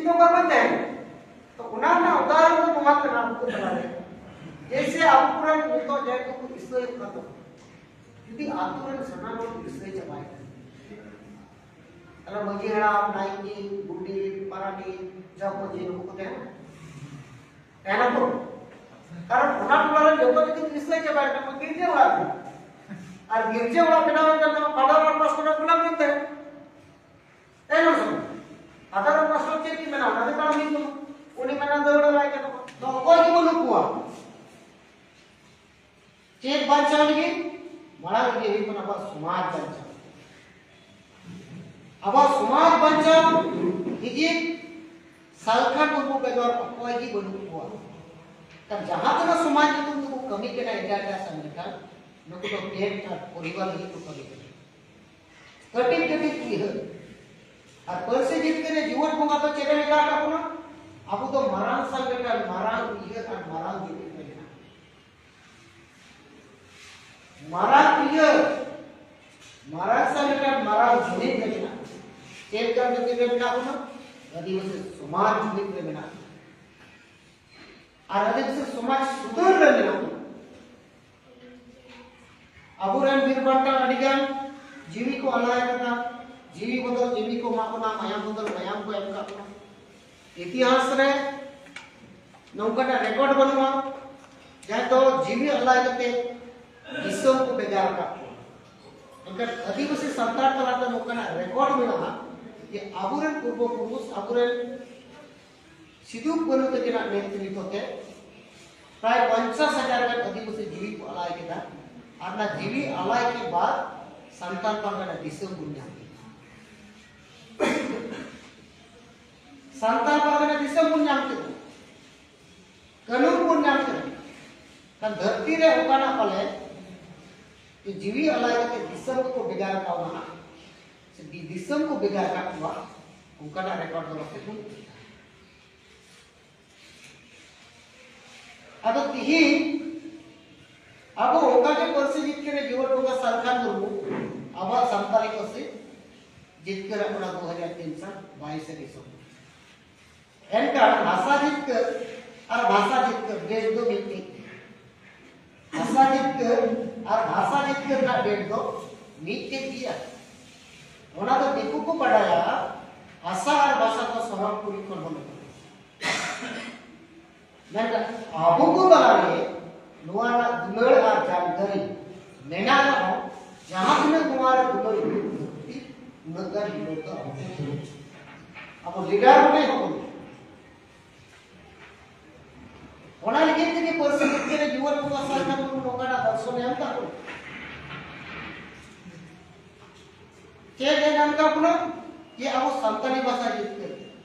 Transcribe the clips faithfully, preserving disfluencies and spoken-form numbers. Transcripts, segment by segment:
ᱱᱚᱝᱠᱟ ᱠᱚ ᱛᱟᱦᱮᱱ᱾ ᱛᱚ ᱚᱱᱟ ᱨᱮᱱᱟᱜ ᱩᱫᱟᱦᱚᱨᱚᱱ ᱫᱚ ᱱᱚᱣᱟ ᱠᱟᱱᱟ ᱩᱱᱠᱩ ᱛᱟᱞᱟᱨᱮ, ᱡᱮᱭᱥᱮ ᱟᱵᱚ ᱠᱚᱨᱮᱱ ᱱᱤᱛᱚᱜ ᱡᱟᱦᱟᱸᱭ ᱠᱚ ᱤᱥᱟᱹᱭᱚᱜ ᱠᱟᱱ ᱛᱟᱵᱚᱱᱟ, ᱡᱩᱫᱤ ᱟᱛᱳ ᱨᱮᱱ ᱥᱟᱱᱟᱢ ᱦᱚᱲ ᱠᱚ ᱤᱥᱟᱹᱭ ᱪᱟᱵᱟᱭᱮᱱᱟ, ᱛᱟᱦᱞᱮ ᱢᱟᱹᱡᱷᱤ ᱦᱟᱲᱟᱢ, ᱱᱟᱭᱠᱮ, ᱜᱚᱰᱮᱛ, ᱯᱟᱨᱟᱱᱤᱠ, ᱡᱚᱜᱽ ᱢᱟᱹᱡᱷᱤ ᱱᱩᱠᱩ ᱠᱚ ᱛᱟᱦᱮᱱᱟ? ᱛᱟᱦᱮᱱᱟ ᱠᱚ? ᱠᱟᱨᱚᱱ ᱚᱱᱟ ᱴᱚᱞᱟ ᱨᱮᱱ ᱡᱚᱛᱚ ᱡᱩᱫᱤ ᱠᱚ ᱤᱥᱟᱹᱭ ᱪᱟᱵᱟᱭᱮᱱᱟ, ᱢᱟ ᱜᱤᱨᱡᱟᱹ ᱚᱲᱟᱜ ᱨᱮ, ᱟᱨ ᱜᱤᱨᱡᱟᱹ ᱚᱲᱟᱜ ᱵᱮᱱᱟᱣ ᱮᱱ ᱠᱷᱟᱱ ᱫᱚ ᱯᱷᱟᱫᱟᱨ ᱟᱨ ᱯᱟᱥᱴᱚᱨ ᱜᱩᱞᱟᱢ ᱢᱮᱱᱛᱮ ᱮᱱ ᱦᱚᱸ ᱥᱚᱢᱚᱭ ᱟᱫᱷᱟᱨ ᱯᱟᱥᱴᱚᱨ ᱪᱮᱫ ᱠᱤ ᱢᱮᱱᱟ? ᱚᱱᱟ ᱫᱚ ᱠᱟᱹᱢᱤ ᱠᱚ᱾ ᱩᱱᱤ ᱢᱮᱱᱟ ᱫᱟᱹᱲ ᱟᱞᱟᱭ ᱠᱟᱱᱟ ᱠᱚ᱾ ᱫᱚ ᱚᱠᱚᱭ ᱜᱮ ᱵᱟᱹᱱᱩᱜ ᱠᱚᱣᱟ᱾ ᱪᱮᱫ ᱵᱟᱧᱪᱟᱣ ᱞᱟᱹᱜᱤᱫ? ᱢᱟᱲᱟᱝ ᱨᱮᱜᱮ ᱦᱩᱭᱩᱜ ᱠᱟᱱᱟ ᱟᱵᱚᱣᱟᱜ ᱥᱚᱢᱟᱡᱽ ᱵᱟᱧᱪᱟᱣ᱾ ᱟᱵᱚᱣᱟᱜ ᱥᱚᱢᱟᱡᱽ ᱵᱟᱧᱪᱟᱣ ᱞᱟᱹᱜᱤᱫ ᱥᱟᱞᱠᱷᱟᱱ ᱢᱩᱨᱢᱩ ᱵᱮᱜᱚᱨ ᱚᱠᱚᱭ ᱜᱮ ᱵᱟᱹᱱᱩᱜ ᱠᱚᱣᱟ᱾ ᱠᱟᱨᱚᱱ ᱡᱟᱦᱟᱸ ᱛᱤᱱᱟᱹᱜ ᱥᱚᱢᱟᱡᱽ ᱧᱩᱛᱩᱢ ᱛᱮᱠᱚ ᱠᱟᱹᱢᱤ ᱠᱟᱱᱟ ᱮᱴᱟᱜ ᱮᱴᱟᱜ ᱥᱚᱝᱜᱚᱴᱷᱚᱱ, ᱱᱩᱠᱩ ᱫᱚ ᱯᱮᱴ ᱟᱨ ᱯᱚᱨᱤᱵᱟᱨ ᱞᱟᱹᱜᱤᱫ ᱠᱚ ᱠᱟᱹᱢᱤ ᱠᱟᱱᱟ᱾ ᱠᱟᱹᱴᱤᱡ ᱠᱟᱹᱴᱤᱡ ᱩᱭᱦᱟᱹᱨ᱾ ᱟᱨ ᱯᱟᱹᱨᱥᱤ ᱡᱤᱛᱠᱟᱹᱨ ᱨᱮ ᱡᱩᱣᱟᱹᱱ ᱵᱚᱸᱜᱟ ᱫᱚ ᱪᱮᱫ ᱮ ᱢᱮᱛᱟ ᱟᱠᱟᱫ ᱵᱚᱱᱟ? ᱟᱵᱚ ᱫᱚ ᱢᱟᱨᱟᱝ ᱥᱚᱝᱜᱚᱴᱷᱚᱱ, ᱢᱟᱨᱟᱝ ᱩᱭᱦᱟᱹᱨ ᱟᱨ ᱢᱟᱨᱟᱝ ᱡᱩᱢᱤᱫ ᱨᱮ ᱢᱮᱱᱟᱜ ᱵᱚᱱᱟ᱾ ᱢᱟᱨᱟᱝ ᱩᱭᱦᱟᱹᱨ, ᱢᱟᱨᱟᱝ ᱥᱚᱝᱜᱚᱴᱷᱚᱱ, ᱢᱟᱨᱟᱝ ᱡᱩᱢᱤᱫ ᱨᱮ ᱢᱮᱱᱟᱜ ᱵᱚᱱᱟ᱾ ᱪᱮᱫ ᱞᱮᱠᱟᱱ ᱡᱩᱢᱤᱫ ᱨᱮ ᱢᱮᱱᱟᱜ ᱵᱚᱱᱟ? ᱟᱹᱫᱤᱵᱟᱹᱥᱤ ᱥᱚᱢᱟᱡᱽ ᱡᱩᱢᱤᱫ ᱨᱮ ᱢᱮᱱᱟᱜ ᱵᱚᱱᱟ᱾ ᱟᱨ ᱟᱹᱫᱤᱵᱟᱹᱥᱤ ᱥᱚᱢᱟᱡᱽ ᱥᱩᱫᱷᱟᱹᱨ ᱨᱮ ᱢᱮᱱᱟᱜ ᱵᱚᱱᱟ᱾ ᱟᱵᱚᱨᱮᱱ ᱵᱤᱨ ᱵᱟᱱᱴᱟ ᱟᱹᱰᱤᱜᱟᱱ ᱡᱤᱣᱤ ᱠᱚ ᱟᱞᱟᱭ ᱟᱠᱟᱫᱟ, ᱡᱤᱣᱤ ᱵᱚᱫᱚᱞ ᱡᱤᱣᱤ ᱠᱚ ᱮᱢᱟᱜ ᱵᱚᱱᱟ, ᱢᱟᱭᱟᱢ ᱵᱚᱫᱚᱞ ᱢᱟᱭᱟᱢ ᱠᱚ ᱮᱢ ᱟᱠᱟᱫ ᱵᱚᱱᱟ᱾ ᱤᱛᱤᱦᱟᱥ ᱨᱮ ᱱᱚᱝᱠᱟᱱᱟᱜ ᱨᱮᱠᱚᱨᱰ ᱵᱟᱹᱱᱩᱜᱼᱟ, ᱡᱟᱦᱟᱸᱭ ᱫᱚ ᱡᱤᱣᱤ ᱟᱞᱟᱭ ᱠᱟᱛᱮ ᱫᱤᱥᱚᱢ ᱠᱚ ᱵᱷᱮᱡᱟ ᱟᱠᱟᱫ ᱠᱚᱣᱟ᱾ ᱢᱮᱱᱠᱷᱟᱱ ᱟᱹᱫᱤᱵᱟᱹᱥᱤ ᱥᱟᱱᱛᱟᱲ ᱛᱟᱞᱟᱛᱮ ᱱᱚᱝᱠᱟᱱᱟᱜ ᱨᱮᱠᱚᱨᱰ ᱢᱮᱱᱟᱜᱼᱟ ᱡᱮ ᱟᱵᱚᱨᱮᱱ ᱯᱩᱨᱵᱚ ᱯᱩᱨᱩᱥ, ᱟᱵᱚᱨᱮᱱ ᱥᱤᱫᱩ ᱠᱟᱹᱱᱦᱩ ᱛᱟᱹᱠᱤᱱᱟᱜ ᱱᱮᱛᱨᱤᱛᱵ ᱛᱮ ᱯᱨᱟᱭ ᱯᱚᱧᱪᱟᱥ ᱦᱟᱡᱟᱨ ᱜᱟᱱ ᱟᱹᱫᱤᱵᱟᱹᱥᱤ ᱡᱤᱣᱤ ᱠᱚ ᱟᱞᱟᱭ ᱠᱮᱫᱟ᱾ ᱟᱨ ᱚᱱᱟ ᱡᱤᱣᱤ ᱟᱞᱟᱭ ᱠᱮ ᱵᱟᱫ ᱥᱟᱱᱛᱟᱲ ᱯᱟᱨᱜᱟᱱᱟ ᱫᱤᱥᱚᱢ ᱵᱚᱱ ᱧᱟᱢ ᱠᱮᱫᱟ᱾ ᱥᱟᱱᱛᱟᱲ ᱯᱟᱨᱜᱟᱱᱟ ᱫᱤᱥᱚᱢ ᱵᱚᱱ ᱧᱟᱢ ᱠᱮᱫᱟ, ᱠᱟᱹᱱᱩᱱ ᱵᱚᱱ ᱧᱟᱢ ᱠᱮᱫᱟ᱾ ᱠᱷᱟᱱ ᱫᱷᱟᱹᱨᱛᱤ ᱨᱮ ᱚᱱᱠᱟᱱᱟᱜ ᱯᱟᱞᱮ ᱡᱤᱣᱤ ᱟᱞᱟᱭ ᱠᱟᱛᱮ ᱫᱤᱥᱚᱢ ᱠᱚ ᱵᱷᱮᱜᱟᱨ ᱠᱟᱣᱱᱟ, ᱥᱮ ᱫᱤ-, ᱫᱤᱥᱚᱢ ᱠᱚ ᱵᱷᱮᱜᱟᱨ ᱠᱟᱜ ᱠᱚᱣᱟ, ᱚᱱᱠᱟᱱᱟᱜ ᱨᱮᱠᱚᱨᱰ ᱫᱚ ᱵᱟᱯᱮ ᱧᱟᱢ ᱠᱮᱫᱟ᱾ ᱟᱫᱚ ᱛᱤᱦᱤᱧ ᱟᱵᱚ ᱚᱱᱠᱟ ᱜᱮ ᱯᱟᱹᱨᱥᱤ ᱡᱤᱛᱠᱟᱹᱨ ᱨᱮ ᱡᱩᱣᱟᱹᱱ ᱵᱚᱸᱜᱟ ᱥᱟᱞᱠᱷᱟᱱ ᱢᱩᱨᱢᱩ ᱟᱵᱚᱣᱟᱜ ᱥᱟᱱᱛᱟᱲᱤ ᱯᱟᱹᱨᱥᱤ ᱡᱤᱛᱠᱟᱹᱨ ᱟᱠᱟᱱᱟ ᱫᱩ ᱦᱟᱡᱟᱨ ᱛᱤᱱ ᱥᱟᱞ ᱵᱟᱭᱤᱥᱮ ᱰᱤᱥᱮᱢᱵᱚᱨ᱾ ᱮᱱᱠᱷᱟᱱ ᱵᱷᱟᱥᱟ ᱡᱤᱛᱠᱟᱹᱨ ᱟᱨ ᱵᱷᱟᱥᱟ ᱡᱤᱛᱠᱟᱹᱨ date ᱫᱚ ᱢᱤᱫᱴᱮᱡ ᱜᱮᱭᱟ᱾ ᱵᱷᱟᱥᱟ ᱡᱤᱛᱠᱟᱹᱨ ᱟᱨ ᱵᱷᱟᱥᱟ ᱡᱤᱛᱠᱟᱹᱨ ᱨᱮᱱᱟᱜ date ᱫᱚ ᱢᱤᱫᱴᱮᱡ ᱜᱮᱭᱟ᱾ ᱚᱱᱟ ᱫᱚ ᱫᱤᱠᱩ ᱠᱚ ᱵᱟᱰᱟᱭᱟ, ᱵᱷᱟᱥᱟ ᱟᱨ ᱵᱷᱟᱥᱟ ᱫᱚ ᱥᱚᱨᱚᱜᱽᱯᱩᱨᱤ ᱠᱷᱚᱱ ᱦᱚᱸ ᱞᱟᱹᱴᱩ᱾ ᱢᱮᱱᱠᱷᱟᱱ ᱟᱵᱚ ᱠᱚ ᱛᱟᱞᱟᱨᱮ ᱱᱚᱣᱟ ᱨᱮᱱᱟᱜ ᱫᱩᱞᱟᱹᱲ ᱟᱨ ᱡᱟᱱᱠᱟᱨᱤ ᱢᱮᱱᱟᱜ ᱨᱮᱦᱚᱸ, ᱡᱟᱦᱟᱸ ᱛᱤᱱᱟᱹᱜ ᱱᱚᱣᱟ ᱨᱮ ᱫᱩᱞᱟᱹᱲ ᱦᱩᱭᱩᱜ ᱞᱟᱹᱠᱛᱤ, ᱩᱱᱟᱹᱜ ᱜᱟᱱ ᱫᱩᱞᱟᱹᱲ ᱫᱚ ᱟᱵᱚ ᱠᱚ ᱦᱩᱭᱩᱜᱼᱟ᱾ ᱟᱵᱚ leader ᱵᱚᱱ ᱦᱩᱭᱩᱜᱼᱟ᱾ ᱚᱱᱟ ᱞᱟᱹᱜᱤᱫ ᱛᱮᱜᱮ ᱯᱟᱹᱨᱥᱤ ᱡᱤᱛᱠᱟᱹᱨ ᱨᱮ ᱡᱩᱣᱟᱹᱱ ᱠᱚ ᱥᱟᱨᱡᱟᱢ ᱢᱩᱨᱢᱩ ᱱᱚᱝᱠᱟᱱᱟᱜ ᱫᱚᱨᱥᱚᱱ ᱮ ᱮᱢ ᱠᱟᱜ ᱵᱚᱱᱟ᱾ ᱪᱮᱫ ᱮ ᱮᱢ ᱠᱟᱜ ᱵᱚᱱᱟ? ᱡᱮ ᱟᱵᱚ ᱥᱟᱱᱛᱟᱲᱤ ᱵᱷᱟᱥᱟ ᱡᱤᱛᱠᱟᱹᱨ,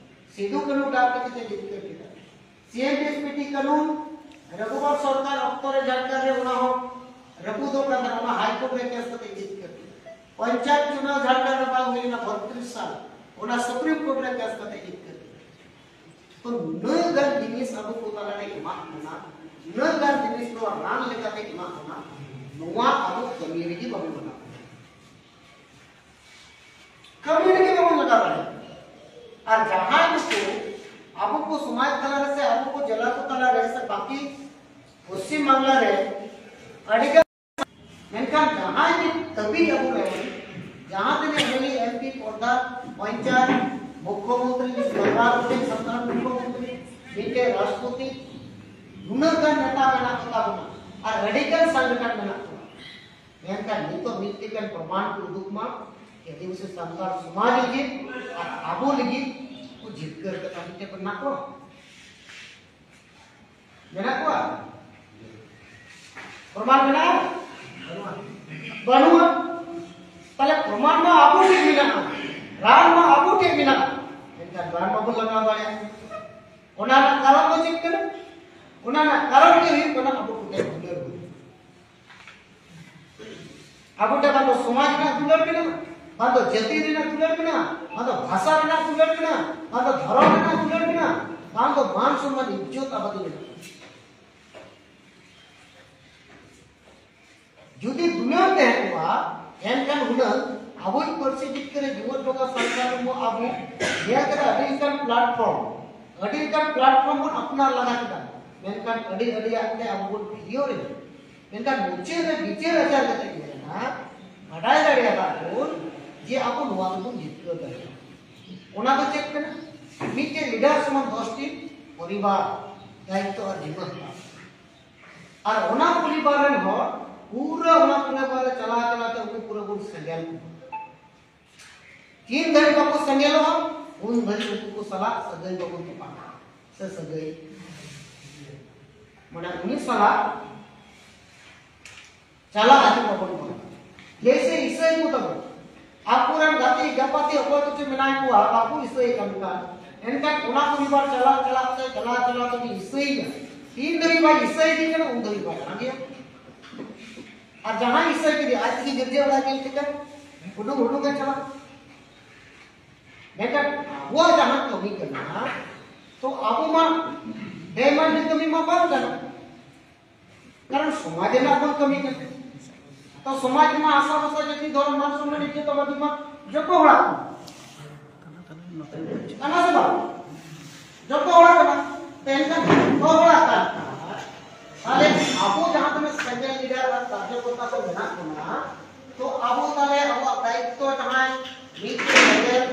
ᱥᱤᱫᱩ ᱠᱟᱹᱱᱦᱩ ᱰᱟᱠ ᱴᱤᱠᱤᱴ ᱛᱮ ᱡᱤᱛᱠᱟᱹᱨ ᱠᱮᱫᱟ᱾ ᱥᱤ N T S P T ᱠᱟᱹᱱᱩᱱ, ᱨᱚᱜᱷᱩᱵᱚᱨ ᱥᱚᱨᱠᱟᱨ ᱚᱠᱛᱚ ᱨᱮ ᱡᱷᱟᱲᱠᱷᱚᱸᱰ ᱨᱮ ᱚᱱᱟ ᱦᱚᱸ ᱨᱟᱹᱯᱩᱫᱚᱜ ᱠᱟᱱ ᱛᱟᱦᱮᱸᱱᱟ, ᱚᱱᱟ ᱦᱟᱭ ᱠᱳᱨᱴ ᱨᱮ ᱠᱮᱥ ᱠᱟᱛᱮ ᱡᱤᱛᱠᱟᱹᱨ ᱠᱮᱫᱟ᱾ ᱯᱚᱧᱪᱟᱭᱮᱛ ᱪᱩᱱᱟᱣ ᱡᱷᱟᱲᱠᱷᱚᱸᱰ ᱨᱮ ᱵᱟᱝ ᱦᱩᱭ ᱞᱮᱱᱟ ᱵᱚᱛᱨᱤᱥ ᱥᱟᱞ, ᱚᱱᱟ ᱥᱩᱯᱨᱤᱢ ᱠᱳᱨᱴ ᱨᱮ ᱠᱮᱥ ᱠᱟᱛᱮ ᱡᱤᱛᱠᱟᱹᱨ ᱠᱮᱫᱟ᱾ ᱛᱚ ᱱᱩᱱᱟᱹᱜ ᱜᱟᱱ ᱡᱤᱱᱤᱥ ᱟᱵᱚ ᱠᱚ ᱛᱟᱞᱟᱨᱮ ᱮᱢᱟᱜ ᱵᱚᱱᱟ, ᱱᱩᱱᱟᱹᱜ ᱜᱟᱱ ᱡᱤᱱᱤᱥ ᱱᱚᱣᱟ ᱨᱟᱱ ᱞᱮᱠᱟᱛᱮ ᱮᱢᱟᱜ ᱵᱚᱱᱟ, ᱱᱚᱣᱟ ᱟᱵᱚ ᱠᱟᱹᱢᱤ ᱨᱮᱜᱮ ᱵᱟᱵᱚᱱ ᱞᱟᱜᱟᱣ ᱵᱚᱱᱟ᱾ ᱠᱟᱹᱢᱤ ᱨᱮᱜᱮ ᱵᱟᱵᱚᱱ ᱞᱟᱜᱟᱣ ᱫᱟᱲᱮᱭᱟᱜᱼᱟ᱾ ᱟᱨ ᱡᱟᱦᱟᱸᱭ ᱠᱚ ᱟᱵᱚ ᱠᱚ ᱥᱚᱢᱟᱡᱽ ᱛᱟᱞᱟᱨᱮ ᱥᱮ ᱟᱵᱚ ᱠᱚ ᱡᱮᱞᱟ ᱠᱚ ᱛᱟᱞᱟᱨᱮ ᱥᱮ ᱵᱟᱹᱠᱤ ᱯᱚᱥᱪᱤᱢ ᱵᱟᱝᱞᱟ ᱨᱮ ᱟᱹᱰᱤᱜᱟᱱ, ᱢᱮᱱᱠᱷᱟᱱ ᱡᱟᱦᱟᱸᱭ ᱜᱮ ᱫᱟᱹᱵᱤ ᱟᱵᱚ ᱨᱮᱱ, ᱡᱟᱦᱟᱸ ᱛᱤᱱᱟᱹᱜ M L A, M P, ᱯᱨᱚᱫᱷᱟᱱ, ᱯᱚᱧᱪᱟᱭᱮᱛ, ᱢᱩᱠᱷᱭᱚᱢᱚᱱᱛᱨᱤ, ᱥᱚᱨᱠᱟᱨ ᱨᱮᱱ ᱥᱟᱱᱛᱟᱲ ᱢᱩᱠᱷᱭᱚᱢᱚᱱᱛᱨᱤ, ᱢᱤᱫᱴᱮᱱ ᱨᱟᱥᱴᱨᱚᱯᱚᱛᱤ, ᱱᱩᱱᱟᱹᱜ ᱜᱟᱱ ᱱᱮᱛᱟ ᱢᱮᱱᱟᱜ ᱠᱚᱛᱟ ᱵᱚᱱᱟ ᱟᱨ ᱟᱹᱰᱤᱜᱟᱱ ᱥᱚᱝᱜᱚᱴᱷᱚᱱ ᱢᱮᱱᱟᱜ ᱠᱚᱣᱟ᱾ ᱢᱮᱱᱠᱷᱟᱱ ᱱᱤᱛᱚᱜ ᱢᱤᱫᱴᱮᱱ ᱜᱟᱱ ᱯᱨᱚᱢᱟᱱ ᱠᱚ ᱩᱫᱩᱜ ᱢᱟ, ᱟᱹᱫᱤᱵᱟᱹᱥᱤ ᱥᱟᱱᱛᱟᱲ ᱥᱚᱢᱟᱡᱽ ᱞᱟᱹᱜᱤᱫ ᱟᱨ ᱟᱵᱚ ᱞᱟᱹᱜᱤᱫ ᱠᱚ ᱡᱤᱛᱠᱟᱹᱨ ᱠᱟᱛᱮ ᱢᱤᱫᱴᱮᱱ ᱠᱚ ᱢᱮᱱᱟᱜ ᱠᱚᱣᱟ᱾ ᱢᱮᱱᱟᱜ ᱠᱚᱣᱟ? ᱯᱨᱚᱢᱟᱱ ᱢᱮᱱᱟᱜᱼᱟ? ᱵᱟᱹᱱᱩᱜᱼᱟ᱾ ᱛᱟᱦᱞᱮ ᱯᱨᱚᱢᱟᱱ ᱢᱟ ᱟᱵᱚ ᱴᱷᱮᱱ ᱢᱮᱱᱟᱜᱼᱟ, ᱨᱟᱱ ᱢᱟ ᱟᱵᱚ ᱴᱷᱮᱱ ᱢᱮᱱᱟᱜᱼᱟ, ᱢᱮᱱᱠᱷᱟᱱ ᱨᱟᱱ ᱢᱟᱵᱚᱱ ᱞᱟᱜᱟᱣ ᱫᱟᱲᱮᱭᱟᱜᱼᱟ᱾ ᱚᱱᱟ ᱨᱮᱱᱟᱜ ᱠᱟᱨᱚᱱ ᱫᱚ ᱪᱮᱫ ᱠᱟᱱᱟ? ᱚᱱᱟ ᱨᱮᱱᱟᱜ ᱠᱟᱨᱚᱱ ᱜᱮ ᱦᱩᱭᱩᱜ ᱠᱟᱱᱟ ᱟᱵᱚ ᱠᱚᱴᱷᱮᱱ ᱫᱩᱞᱟᱹᱲ ᱵᱟᱹᱱᱩᱜᱼᱟ᱾ ᱟᱵᱚ ᱴᱷᱮᱱ ᱵᱟᱝ ᱫᱚ ᱥᱚᱢᱟᱡᱽ ᱨᱮᱱᱟᱜ ᱫᱩᱞᱟᱹᱲ ᱢᱮᱱᱟᱜᱼᱟ, ᱵᱟᱝ ᱫᱚ ᱡᱟᱹᱛᱤ ᱨᱮᱱᱟᱜ ᱫᱩᱞᱟᱹᱲ ᱢᱮᱱᱟᱜᱼᱟ, ᱵᱟᱝ ᱫᱚ ᱵᱷᱟᱥᱟ ᱨᱮᱱᱟᱜ ᱫᱩᱞᱟᱹᱲ ᱢᱮᱱᱟᱜᱼᱟ, ᱵᱟᱝ ᱫᱚ ᱫᱷᱚᱨᱚᱢ ᱨᱮᱱᱟᱜ ᱫᱩᱞᱟᱹᱲ ᱢᱮᱱᱟᱜᱼᱟ, ᱵᱟᱝ ᱫᱚ ᱢᱟᱱ ᱥᱚᱱᱢᱟᱱ ᱤᱡᱽᱡᱚᱛ ᱟᱵᱟᱫᱤ ᱢᱮᱱᱟᱜᱼᱟ᱾ ᱡᱩᱫᱤ ᱫᱩᱞᱟᱹᱲ ᱛᱟᱦᱮᱸ ᱠᱚᱜᱼᱟ, ᱮᱱᱠᱷᱟᱱ ᱦᱩᱱᱟᱹᱝ ᱟᱵᱚᱭᱤᱡ ᱯᱟᱹᱨᱥᱤ ᱡᱤᱛᱠᱟᱹᱨ ᱨᱮ ᱡᱩᱣᱟᱹᱱ ᱵᱚᱸᱜᱟ ᱥᱟᱱᱛᱟᱲ ᱠᱚ ᱟᱵᱚ ᱧᱮᱞ ᱠᱟᱛᱮ ᱟᱹᱰᱤ ᱞᱮᱠᱟᱱ platform ᱟᱹᱰᱤ ᱞᱮᱠᱟᱱ platform ᱵᱚᱱ ᱟᱯᱱᱟᱨ ᱞᱟᱜᱟ ᱠᱮᱫᱟ, ᱢᱮᱱᱠᱷᱟᱱ ᱟᱹᱰᱤ ᱟᱹᱰᱤᱭᱟᱜ ᱛᱮ ᱟᱵᱚ ᱵᱚᱱ video ᱨᱮ, ᱢᱮᱱᱠᱷᱟᱱ ᱢᱩᱪᱟᱹᱫ ᱨᱮ ᱵᱤᱪᱟᱹᱨ ᱟᱪᱟᱨ ᱠᱟᱛᱮ ᱜᱮ ᱱᱟᱦᱟᱜ ᱵᱟᱰᱟᱭ ᱫᱟᱲᱮᱭᱟᱫᱟ ᱵᱚᱱ ᱡᱮ ᱟᱵᱚ ᱱᱚᱣᱟ ᱫᱚᱵᱚᱱ ᱡᱤᱛᱠᱟᱹᱨ ᱫᱟᱲᱮᱭᱟᱜᱼᱟ᱾ ᱚᱱᱟ ᱫᱚ ᱪᱮᱫ ᱠᱟᱱᱟ? ᱢᱤᱫᱴᱮᱱ leader ᱥᱚᱢᱟᱱ ᱫᱚᱥᱴᱤ ᱯᱚᱨᱤᱵᱟᱨ ᱫᱟᱭᱤᱛᱛᱚ ᱟᱨ ᱡᱤᱢᱟᱹ ᱦᱟᱛᱟᱣ᱾ ᱟᱨ ᱚᱱᱟ ᱯᱚᱨᱤᱵᱟᱨ ᱨᱮᱱ ᱦᱚᱲ ᱯᱩᱨᱟᱹ ᱚᱱᱟ ᱯᱚᱨᱤᱵᱟᱨ ᱨᱮ ᱪᱟᱞᱟᱣ ᱪᱟᱞᱟᱣ ᱛᱮ ᱩᱱᱠᱩ ᱯᱩᱨᱟᱹ ᱵᱚᱱ ᱥᱮᱸᱜᱮᱞ ᱠᱚᱣᱟ᱾ ᱛᱤᱱ ᱫᱷᱟᱹᱵᱤᱡ ᱵᱟᱠᱚ ᱥᱮᱸᱜᱮᱞᱚᱜᱼᱟ, ᱩᱱ ᱫᱷᱟᱹᱵᱤᱡ ᱩᱱᱠᱩ ᱠᱚ ᱥᱟᱞᱟᱜ ᱥᱟᱹᱜᱟᱹᱭ ᱵᱟᱵᱚᱱ ᱛᱚᱯᱟᱜᱟ᱾ ᱥᱮ ᱥᱟᱹᱜᱟᱹᱭ, ᱢᱟᱱᱮ ᱩᱱᱤ ᱥᱟᱞᱟᱜ ᱪᱟᱞᱟᱜ ᱦᱤᱡᱩᱜ ᱵᱟᱵᱚᱱ ᱵᱚᱱᱫᱚ᱾ ᱡᱮᱭᱥᱮ ᱤᱥᱟᱹᱭ ᱠᱚ ᱛᱟᱵᱚᱱ, ᱟᱠᱚᱨᱮᱱ ᱜᱟᱛᱮ ᱜᱟᱯᱟᱛᱮ ᱚᱠᱚᱭ ᱠᱚᱪᱚ ᱢᱮᱱᱟᱜ ᱠᱚᱣᱟ, ᱵᱟᱠᱚ ᱤᱥᱟᱹᱭ ᱠᱟᱱ ᱠᱷᱟᱱ, ᱮᱱᱠᱷᱟᱱ ᱚᱱᱟ ᱯᱚᱨᱤᱵᱟᱨ ᱪᱟᱞᱟᱜ ᱪᱟᱞᱟᱜ ᱛᱮ, ᱪᱟᱞᱟᱣ ᱪᱟᱞᱟᱣ ᱛᱮ ᱤᱥᱟᱹᱭᱮᱱᱟ᱾ ᱛᱤᱱ ᱫᱷᱟᱹᱵᱤᱡ ᱵᱟᱭ ᱤᱥᱟᱹᱭ ᱤᱫᱤ ᱠᱟᱱᱟ, ᱩᱱ ᱫᱷᱟᱹᱵᱤᱡ ᱵᱟᱭ ᱟᱲᱟᱜᱮᱭᱟ᱾ ᱟᱨ ᱡᱟᱦᱟᱸᱭ ᱤᱥᱟᱹᱭ ᱠᱮᱫᱮᱭᱟ, ᱟᱡ ᱛᱮᱜᱮ ᱜᱤᱨᱡᱟᱹ ᱚᱲᱟᱜ ᱧᱮᱞ ᱠᱮᱫᱟ, ᱦᱩᱰᱩᱝ ᱦᱩᱰᱩᱝ ᱮ ᱪᱟᱞᱟᱜ᱾ ᱢᱮᱱᱠᱷᱟᱱ ᱟᱵᱚᱣᱟᱜ ᱡᱟᱦᱟᱸ ᱠᱟᱹᱢᱤ ᱠᱟᱱᱟ, ᱛᱚ ᱟᱵᱚ ᱢᱟ ᱵᱮᱢᱟᱱ ᱠᱟᱹᱢᱤ ᱢᱟ ᱵᱟᱝ ᱠᱟᱱᱟ, ᱠᱟᱨᱚᱱ ᱥᱚᱢᱟᱡᱽ ᱨᱮᱱᱟᱜ ᱵᱚᱱ ᱠᱟᱹᱢᱤ ᱠᱟᱱᱟ᱾ ᱛᱚ ᱥᱚᱢᱟᱡᱽ ᱢᱟ ᱟᱥᱟ ᱵᱷᱟᱥᱟ ᱡᱟᱹᱛᱤ ᱫᱷᱚᱨᱚᱢ ᱢᱟᱱ ᱥᱚᱱᱢᱟᱱ ᱤᱡᱡᱚᱛ ᱟᱵᱟᱫᱤ ᱢᱟ ᱡᱚᱛᱚ ᱦᱚᱲᱟᱜ ᱠᱟᱱᱟ᱾ ᱠᱟᱱᱟ ᱥᱮ ᱵᱟᱝ? ᱡᱚᱛᱚ ᱦᱚᱲᱟᱜ ᱠᱟᱱᱟ᱾ ᱛᱮᱱᱠᱷᱟᱱ ᱡᱚᱛᱚ ᱦᱚᱲᱟᱜ ᱠᱟᱱ ᱠᱷᱟᱱ, ᱛᱟᱦᱞᱮ ᱟᱵᱚ ᱡᱟᱦᱟᱸ ᱛᱤᱱᱟᱹᱜ ᱥᱮᱸᱜᱮᱞ leader ᱟᱨ ᱠᱟᱨᱡᱚᱠᱚᱨᱛᱟ ᱠᱚ ᱢᱮᱱᱟᱜ ᱵᱚᱱᱟ, ᱛᱚ ᱟᱵᱚ ᱛᱟᱦᱞᱮ ᱟᱵᱚᱣᱟᱜ ᱫᱟᱭᱤᱛᱛᱚ ᱡᱟᱦᱟᱸᱭ ᱢᱤᱫᱴᱮᱡ ᱥᱮᱸᱜᱮᱞ,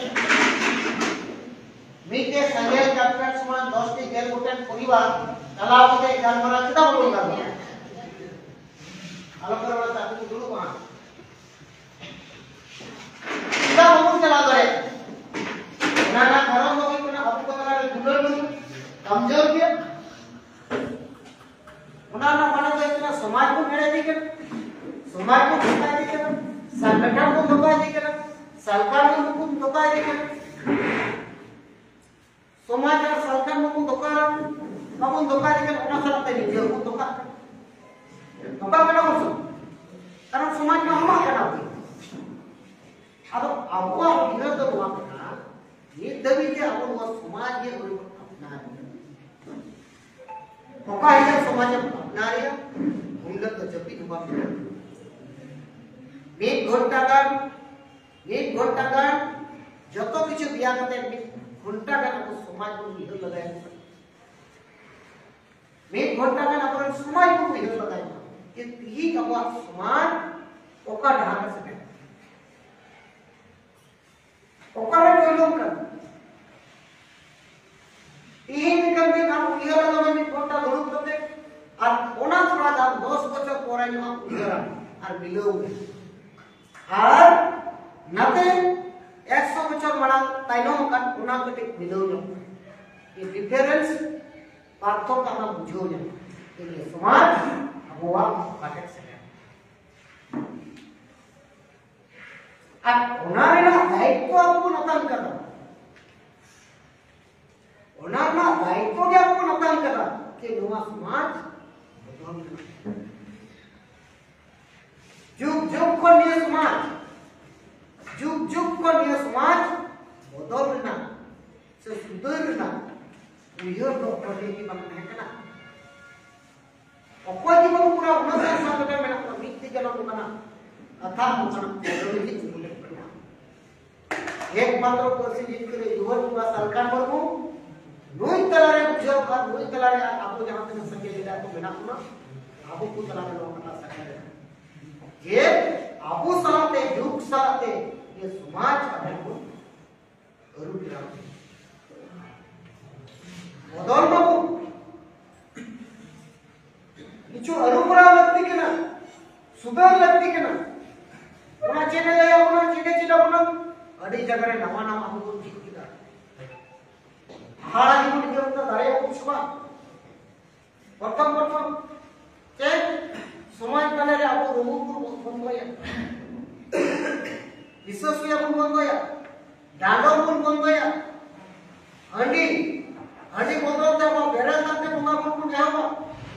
ᱢᱤᱫᱴᱮᱡ ᱥᱮᱸᱜᱮᱞ ᱠᱟᱴᱠᱟᱴ ᱥᱚᱢᱟᱱ ᱫᱚᱥ ᱴᱤ ᱜᱮᱞ ᱜᱚᱴᱮᱱ ᱯᱚᱨᱤᱵᱟᱨ ᱪᱟᱞᱟᱣ ᱠᱟᱛᱮ ᱜᱟᱞᱢᱟᱨᱟᱣ ᱪᱮᱫᱟᱜ ᱵᱟᱵᱚᱱ ᱜᱟᱞᱢᱟᱨᱟᱣᱟ? ᱟᱞᱚ ᱯᱮ ᱨᱚᱲᱟ, ᱟᱵᱚ ᱠᱚ ᱫᱩᱲᱩᱵᱼᱟ᱾ ᱪᱮᱫᱟᱜ ᱵᱟᱵᱚᱱ ᱪᱟᱞᱟᱣ ᱫᱟᱲᱮᱭᱟᱜ ᱠᱟᱱᱟ? ᱚᱱᱟ ᱨᱮᱱᱟᱜ ᱠᱟᱨᱚᱱ ᱫᱚ ᱦᱩᱭᱩᱜ ᱠᱟᱱᱟ ᱟᱵᱚ ᱠᱚ ᱛᱟᱞᱟ ᱨᱮ ᱫᱩᱞᱟᱹᱲ ᱵᱟᱹᱱᱩᱜ, ᱠᱚᱢᱡᱳᱨ ᱜᱮᱭᱟ᱾ ᱚᱱᱟ ᱨᱮᱱᱟᱜ ᱢᱟᱱᱮ ᱫᱚ ᱦᱩᱭᱩᱜ ᱠᱟᱱᱟ ᱥᱚᱢᱟᱡᱽ ᱵᱚᱱ ᱮᱲᱮ ᱤᱫᱤ ᱠᱟᱱᱟ, ᱥᱚᱢᱟᱡᱽ ᱵᱚᱱ ᱫᱷᱳᱠᱟ ᱤᱫᱤ ᱠᱟᱱᱟ, ᱥᱚᱝᱜᱚᱴᱷᱚᱱ ᱵᱚᱱ ᱫᱷᱳᱠᱟ ᱤᱫᱤ ᱠᱟᱱᱟ, ᱥᱚᱨᱠᱟᱨ ᱵᱚᱱ ᱫᱷᱳᱠᱟ ᱤᱫᱤ ᱠᱟᱱᱟ᱾ ᱥᱚᱢᱟᱡᱽ ᱟᱨ ᱥᱚᱨᱠᱟᱨ ᱢᱟᱵᱚᱱ ᱫᱷᱳᱠᱟ, ᱵᱟᱵᱚᱱ ᱫᱷᱳᱠᱟ ᱤᱫᱤ ᱠᱟᱱᱟ, ᱚᱱᱟ ᱥᱟᱞᱟᱜ ᱛᱮ ᱱᱤᱡᱮ ᱦᱚᱸᱵᱚᱱ ᱫᱷᱳᱠᱟᱜ ᱠᱟᱱᱟ᱾ ᱫᱷᱳᱠᱟ ᱠᱟᱱᱟ ᱵᱚᱱ ᱥᱮ? ᱠᱟᱨᱚᱱ ᱥᱚᱢᱟᱡᱽ ᱢᱟ ᱟᱢᱟᱜ ᱠᱟᱱᱟ ᱵᱚᱱ᱾ ᱟᱫᱚ ᱟᱵᱚᱣᱟᱜ ᱩᱭᱦᱟᱹᱨ ᱫᱚ ᱱᱚᱣᱟ ᱠᱟᱱᱟ, ᱱᱤᱛ ᱫᱷᱟᱹᱵᱤᱡ ᱛᱮ ᱟᱵᱚ ᱱᱚᱣᱟ ᱥᱚᱢᱟᱡᱽ ᱜᱮ ᱵᱟᱵᱚᱱ ᱟᱯᱱᱟᱨ ᱮᱫᱟ᱾ ᱚᱠᱟ ᱦᱤᱞᱳᱜ ᱥᱚᱢᱟᱡᱽ ᱮᱢ ᱟᱯᱱᱟᱨᱮᱭᱟ, ᱩᱱ ᱦᱤᱞᱳᱜ ᱫᱚ ᱡᱟᱹᱯᱤᱫ ᱦᱚᱸ ᱵᱟᱢ ᱧᱟᱢᱟ᱾ ᱢᱤᱫ ᱜᱷᱚᱱᱴᱟ ᱜᱟᱱ, ᱢᱤᱫ ᱜᱷᱚᱱᱴᱟ ᱜᱟᱱ ᱡᱚᱛᱚ ᱠᱤᱪᱷᱩ ᱫᱮᱭᱟ ᱠᱟᱛᱮ ᱢᱤᱫ ᱜᱷᱚᱱᱴᱟ ᱜᱟᱱ ᱟᱵᱚ ᱥᱚᱢᱟᱡᱽ ᱥᱚᱢᱟᱡᱽ ᱵᱚᱱ ᱩᱭᱦᱟᱹᱨ ᱞᱟᱜᱟᱭ ᱢᱟ᱾ ᱢᱤᱫ ᱜᱷᱚᱱᱴᱟ ᱜᱟᱱ ᱟᱵᱚᱨᱮᱱ ᱥᱚᱢᱟᱡᱽ ᱵᱚᱱ ᱩᱭᱦᱟᱹᱨ ᱞᱟᱜᱟᱭ ᱢᱟ ᱡᱮ ᱛᱤᱦᱤᱧ ᱟᱵᱚᱣᱟᱜ ᱥᱚᱢᱟᱡᱽ ᱚᱠᱟ ᱰᱟᱦᱟᱨ ᱨᱮ ᱥᱮᱴᱮᱨ ᱠᱟᱱᱟ᱾ ᱚᱠᱟᱨᱮ ᱰᱷᱤᱞᱟᱹᱣ ᱠᱟᱱᱟ? ᱛᱤᱦᱤᱧ ᱞᱮᱠᱟᱱ ᱫᱤᱱ ᱟᱢ ᱩᱭᱦᱟᱹᱨ ᱟᱞᱚᱢ ᱢᱮ ᱢᱤᱫ ᱜᱷᱚᱱᱴᱟ ᱫᱩᱲᱩᱵ ᱠᱟᱛᱮ, ᱟᱨ ᱚᱱᱟ ᱛᱷᱚᱲᱟ ᱜᱟᱱ ᱫᱚᱥ ᱵᱚᱪᱷᱚᱨ ᱯᱚᱨᱮ ᱧᱚᱜ ᱟᱢ ᱩᱭᱦᱟᱹᱨᱟ ᱟᱨ ᱢᱤᱞᱟᱹᱣ ᱢᱮ᱾ ᱟᱨ ᱱᱟᱛᱮ ᱮᱠᱥᱚ ᱵᱚᱪᱷᱚᱨ ᱢᱟᱲᱟᱝ ᱛᱟᱭᱱᱚᱢ ᱟᱠᱟᱱ ᱚᱱᱟ ᱠᱟᱹᱴᱤᱡ ᱢᱤᱞᱟᱹᱣ ᱧᱚᱜ ᱢᱮ᱾ ᱰᱤᱯᱷᱟᱨᱮᱱᱥ, ᱯᱟᱨᱛᱷᱚᱠ ᱟᱢ ᱵᱩᱡᱷᱟᱹᱣ ᱧᱟᱢᱟ᱾ ᱤᱱᱟᱹ ᱥᱚᱢᱟᱡᱽ ᱟᱵᱚᱣᱟᱜ ᱚᱠᱟᱴᱷᱮᱱ ᱥᱮᱴᱮᱨ᱾ ᱟᱨ ᱚᱱᱟ ᱨᱮᱱᱟᱜ ᱫᱟᱭᱤᱛᱛᱚ ᱟᱵᱚ ᱵᱚᱱ ᱟᱛᱟᱝ ᱠᱟᱫᱟ᱾ ᱚᱱᱟ ᱨᱮᱱᱟᱜ ᱫᱟᱭᱤᱛᱛᱚ ᱜᱮ ᱟᱵᱚ ᱵᱚᱱ ᱟᱛᱟᱝ ᱠᱟᱫᱟ ᱡᱮ ᱱᱚᱣᱟ ᱥᱚᱢᱟᱡᱽ ᱵᱚᱫᱚᱞ ᱨᱮᱱᱟᱜ᱾ ᱡᱩᱜᱽ ᱡᱩᱜᱽ ᱠᱷᱚᱱ ᱱᱤᱭᱟᱹ ᱥᱚᱢᱟᱡᱽ, ᱡᱩᱜᱽ ᱡᱩᱜᱽ ᱠᱷᱚᱱ ᱱᱤᱭᱟᱹ ᱥᱚᱢᱟᱡᱽ ᱵᱚᱫᱚᱞ ᱨᱮᱱᱟᱜ ᱥᱮ ᱥᱩᱫᱷᱟᱹᱨ ᱨᱮᱱᱟᱜ ᱩᱭᱦᱟᱹᱨ ᱫᱚ ᱚᱠᱚᱭ ᱴᱷᱮᱱ ᱜᱮ ᱵᱟᱝ ᱛᱟᱦᱮᱸ ᱠᱟᱱᱟ᱾ ᱚᱠᱚᱭ ᱜᱮ ᱵᱟᱹᱱᱩᱜ ᱵᱚᱱᱟ, ᱩᱱᱟᱹᱜ ᱜᱟᱱ ᱥᱟᱱᱛᱟᱲ ᱢᱮᱱᱟᱜ ᱵᱚᱱᱟ, ᱢᱤᱫ ᱛᱮ ᱡᱟᱱᱟᱢ ᱠᱟᱱᱟ, ᱠᱟᱛᱷᱟ ᱚᱱᱠᱟᱱᱟᱜ ᱯᱨᱚᱵᱞᱮᱢ ᱜᱮ ᱪᱮᱫ ᱦᱚᱸ ᱵᱟᱹᱱᱩᱜᱼᱟ᱾ ᱮᱠᱢᱟᱛᱨᱚ ᱯᱟᱹᱨᱥᱤ ᱡᱤᱛᱠᱟᱹᱨᱤ ᱡᱩᱣᱟᱹᱱ ᱠᱚᱲᱟ ᱥᱟᱞᱠᱷᱟᱱ ᱢᱩᱨᱢᱩ, ᱱᱩᱭ ᱛᱟᱞᱟᱨᱮ ᱵᱩᱡᱷᱟᱹᱣ ᱟᱨ ᱱᱩᱭ ᱛᱟᱞᱟᱨᱮ ᱟᱵᱚ ᱡᱟᱦᱟᱸ ᱛᱤᱱᱟᱹᱜ ᱥᱟᱸᱜᱮ ᱞᱮᱫᱟ ᱠᱚ ᱢᱮᱱᱟᱜ ᱵᱚᱱᱟ, ᱟᱵᱚ ᱠᱚ ᱛᱟᱞᱟᱨᱮ ᱱᱚᱣᱟ ᱠᱟᱛᱷᱟ ᱥᱟᱸᱜᱮ ᱞᱮᱱᱟ ᱡᱮ ᱟᱵᱚ ᱥᱟᱞᱟᱜ ᱛᱮ, ᱡᱩᱜᱽ ᱥᱟᱞᱟᱜ ᱛᱮ, ᱱᱤᱭᱟᱹ ᱥᱚᱢᱟᱡᱽ ᱟᱵᱚ ᱵᱚᱱ ᱟᱹᱨᱩ ᱯᱷᱮᱨᱟᱣ᱾ ᱵᱚᱫᱚᱞ ᱢᱟᱵᱚ᱾ ᱠᱤᱪᱷᱩ ᱟᱹᱨᱩ ᱯᱷᱮᱨᱟᱣ ᱞᱟᱹᱠᱛᱤ ᱠᱟᱱᱟ, ᱥᱩᱫᱷᱟᱹᱨ ᱞᱟᱹᱠᱛᱤ ᱠᱟᱱᱟ᱾ ᱚᱱᱟ ᱪᱮᱫ ᱮ ᱞᱟᱹᱭ ᱟᱵᱚᱱᱟ, ᱪᱮᱫ ᱮ ᱪᱮᱫ ᱟᱵᱚᱱᱟ? ᱟᱹᱰᱤ ᱡᱟᱭᱜᱟ ᱨᱮ ᱱᱟᱣᱟ ᱱᱟᱣᱟ ᱟᱵᱚ ᱵᱚᱱ ᱪᱮᱫ ᱠᱮᱫᱟ᱾ ᱦᱟᱦᱟᱲᱟ ᱜᱮᱵᱚᱱ ᱟᱹᱭᱠᱟᱹᱣ ᱠᱮᱫᱟ, ᱫᱟᱲᱮᱭᱟᱜ ᱵᱚᱱ ᱥᱮ ᱵᱟᱝ? ᱯᱨᱚᱛᱷᱚᱢ ᱯᱨᱚᱛᱷᱚᱢ ᱪᱮᱫ ᱥᱚᱢᱟᱡᱽ ᱛᱟᱞᱟᱨᱮ ᱟᱵᱚ ᱨᱩᱢᱩᱜ ᱵᱚᱱ ᱵᱚᱱᱫᱚᱭᱟ, ᱦᱤᱥᱟᱹ ᱥᱩᱭᱟᱹ ᱵᱚᱱ ᱵᱚᱱᱫᱚᱭᱟ, ᱰᱟᱸᱰᱚᱢ ᱵᱚᱱ ᱵᱚᱱᱫᱚᱭᱟ, ᱦᱟᱺᱰᱤ, ᱦᱟᱺᱰᱤ ᱵᱚᱫᱚᱞ ᱛᱮ ᱟᱵᱚ ᱵᱮᱨᱮᱞ ᱫᱟᱜ ᱛᱮ ᱵᱚᱸᱜᱟ ᱵᱩᱨᱩ ᱵᱚᱱ ᱮᱦᱚᱵᱟ,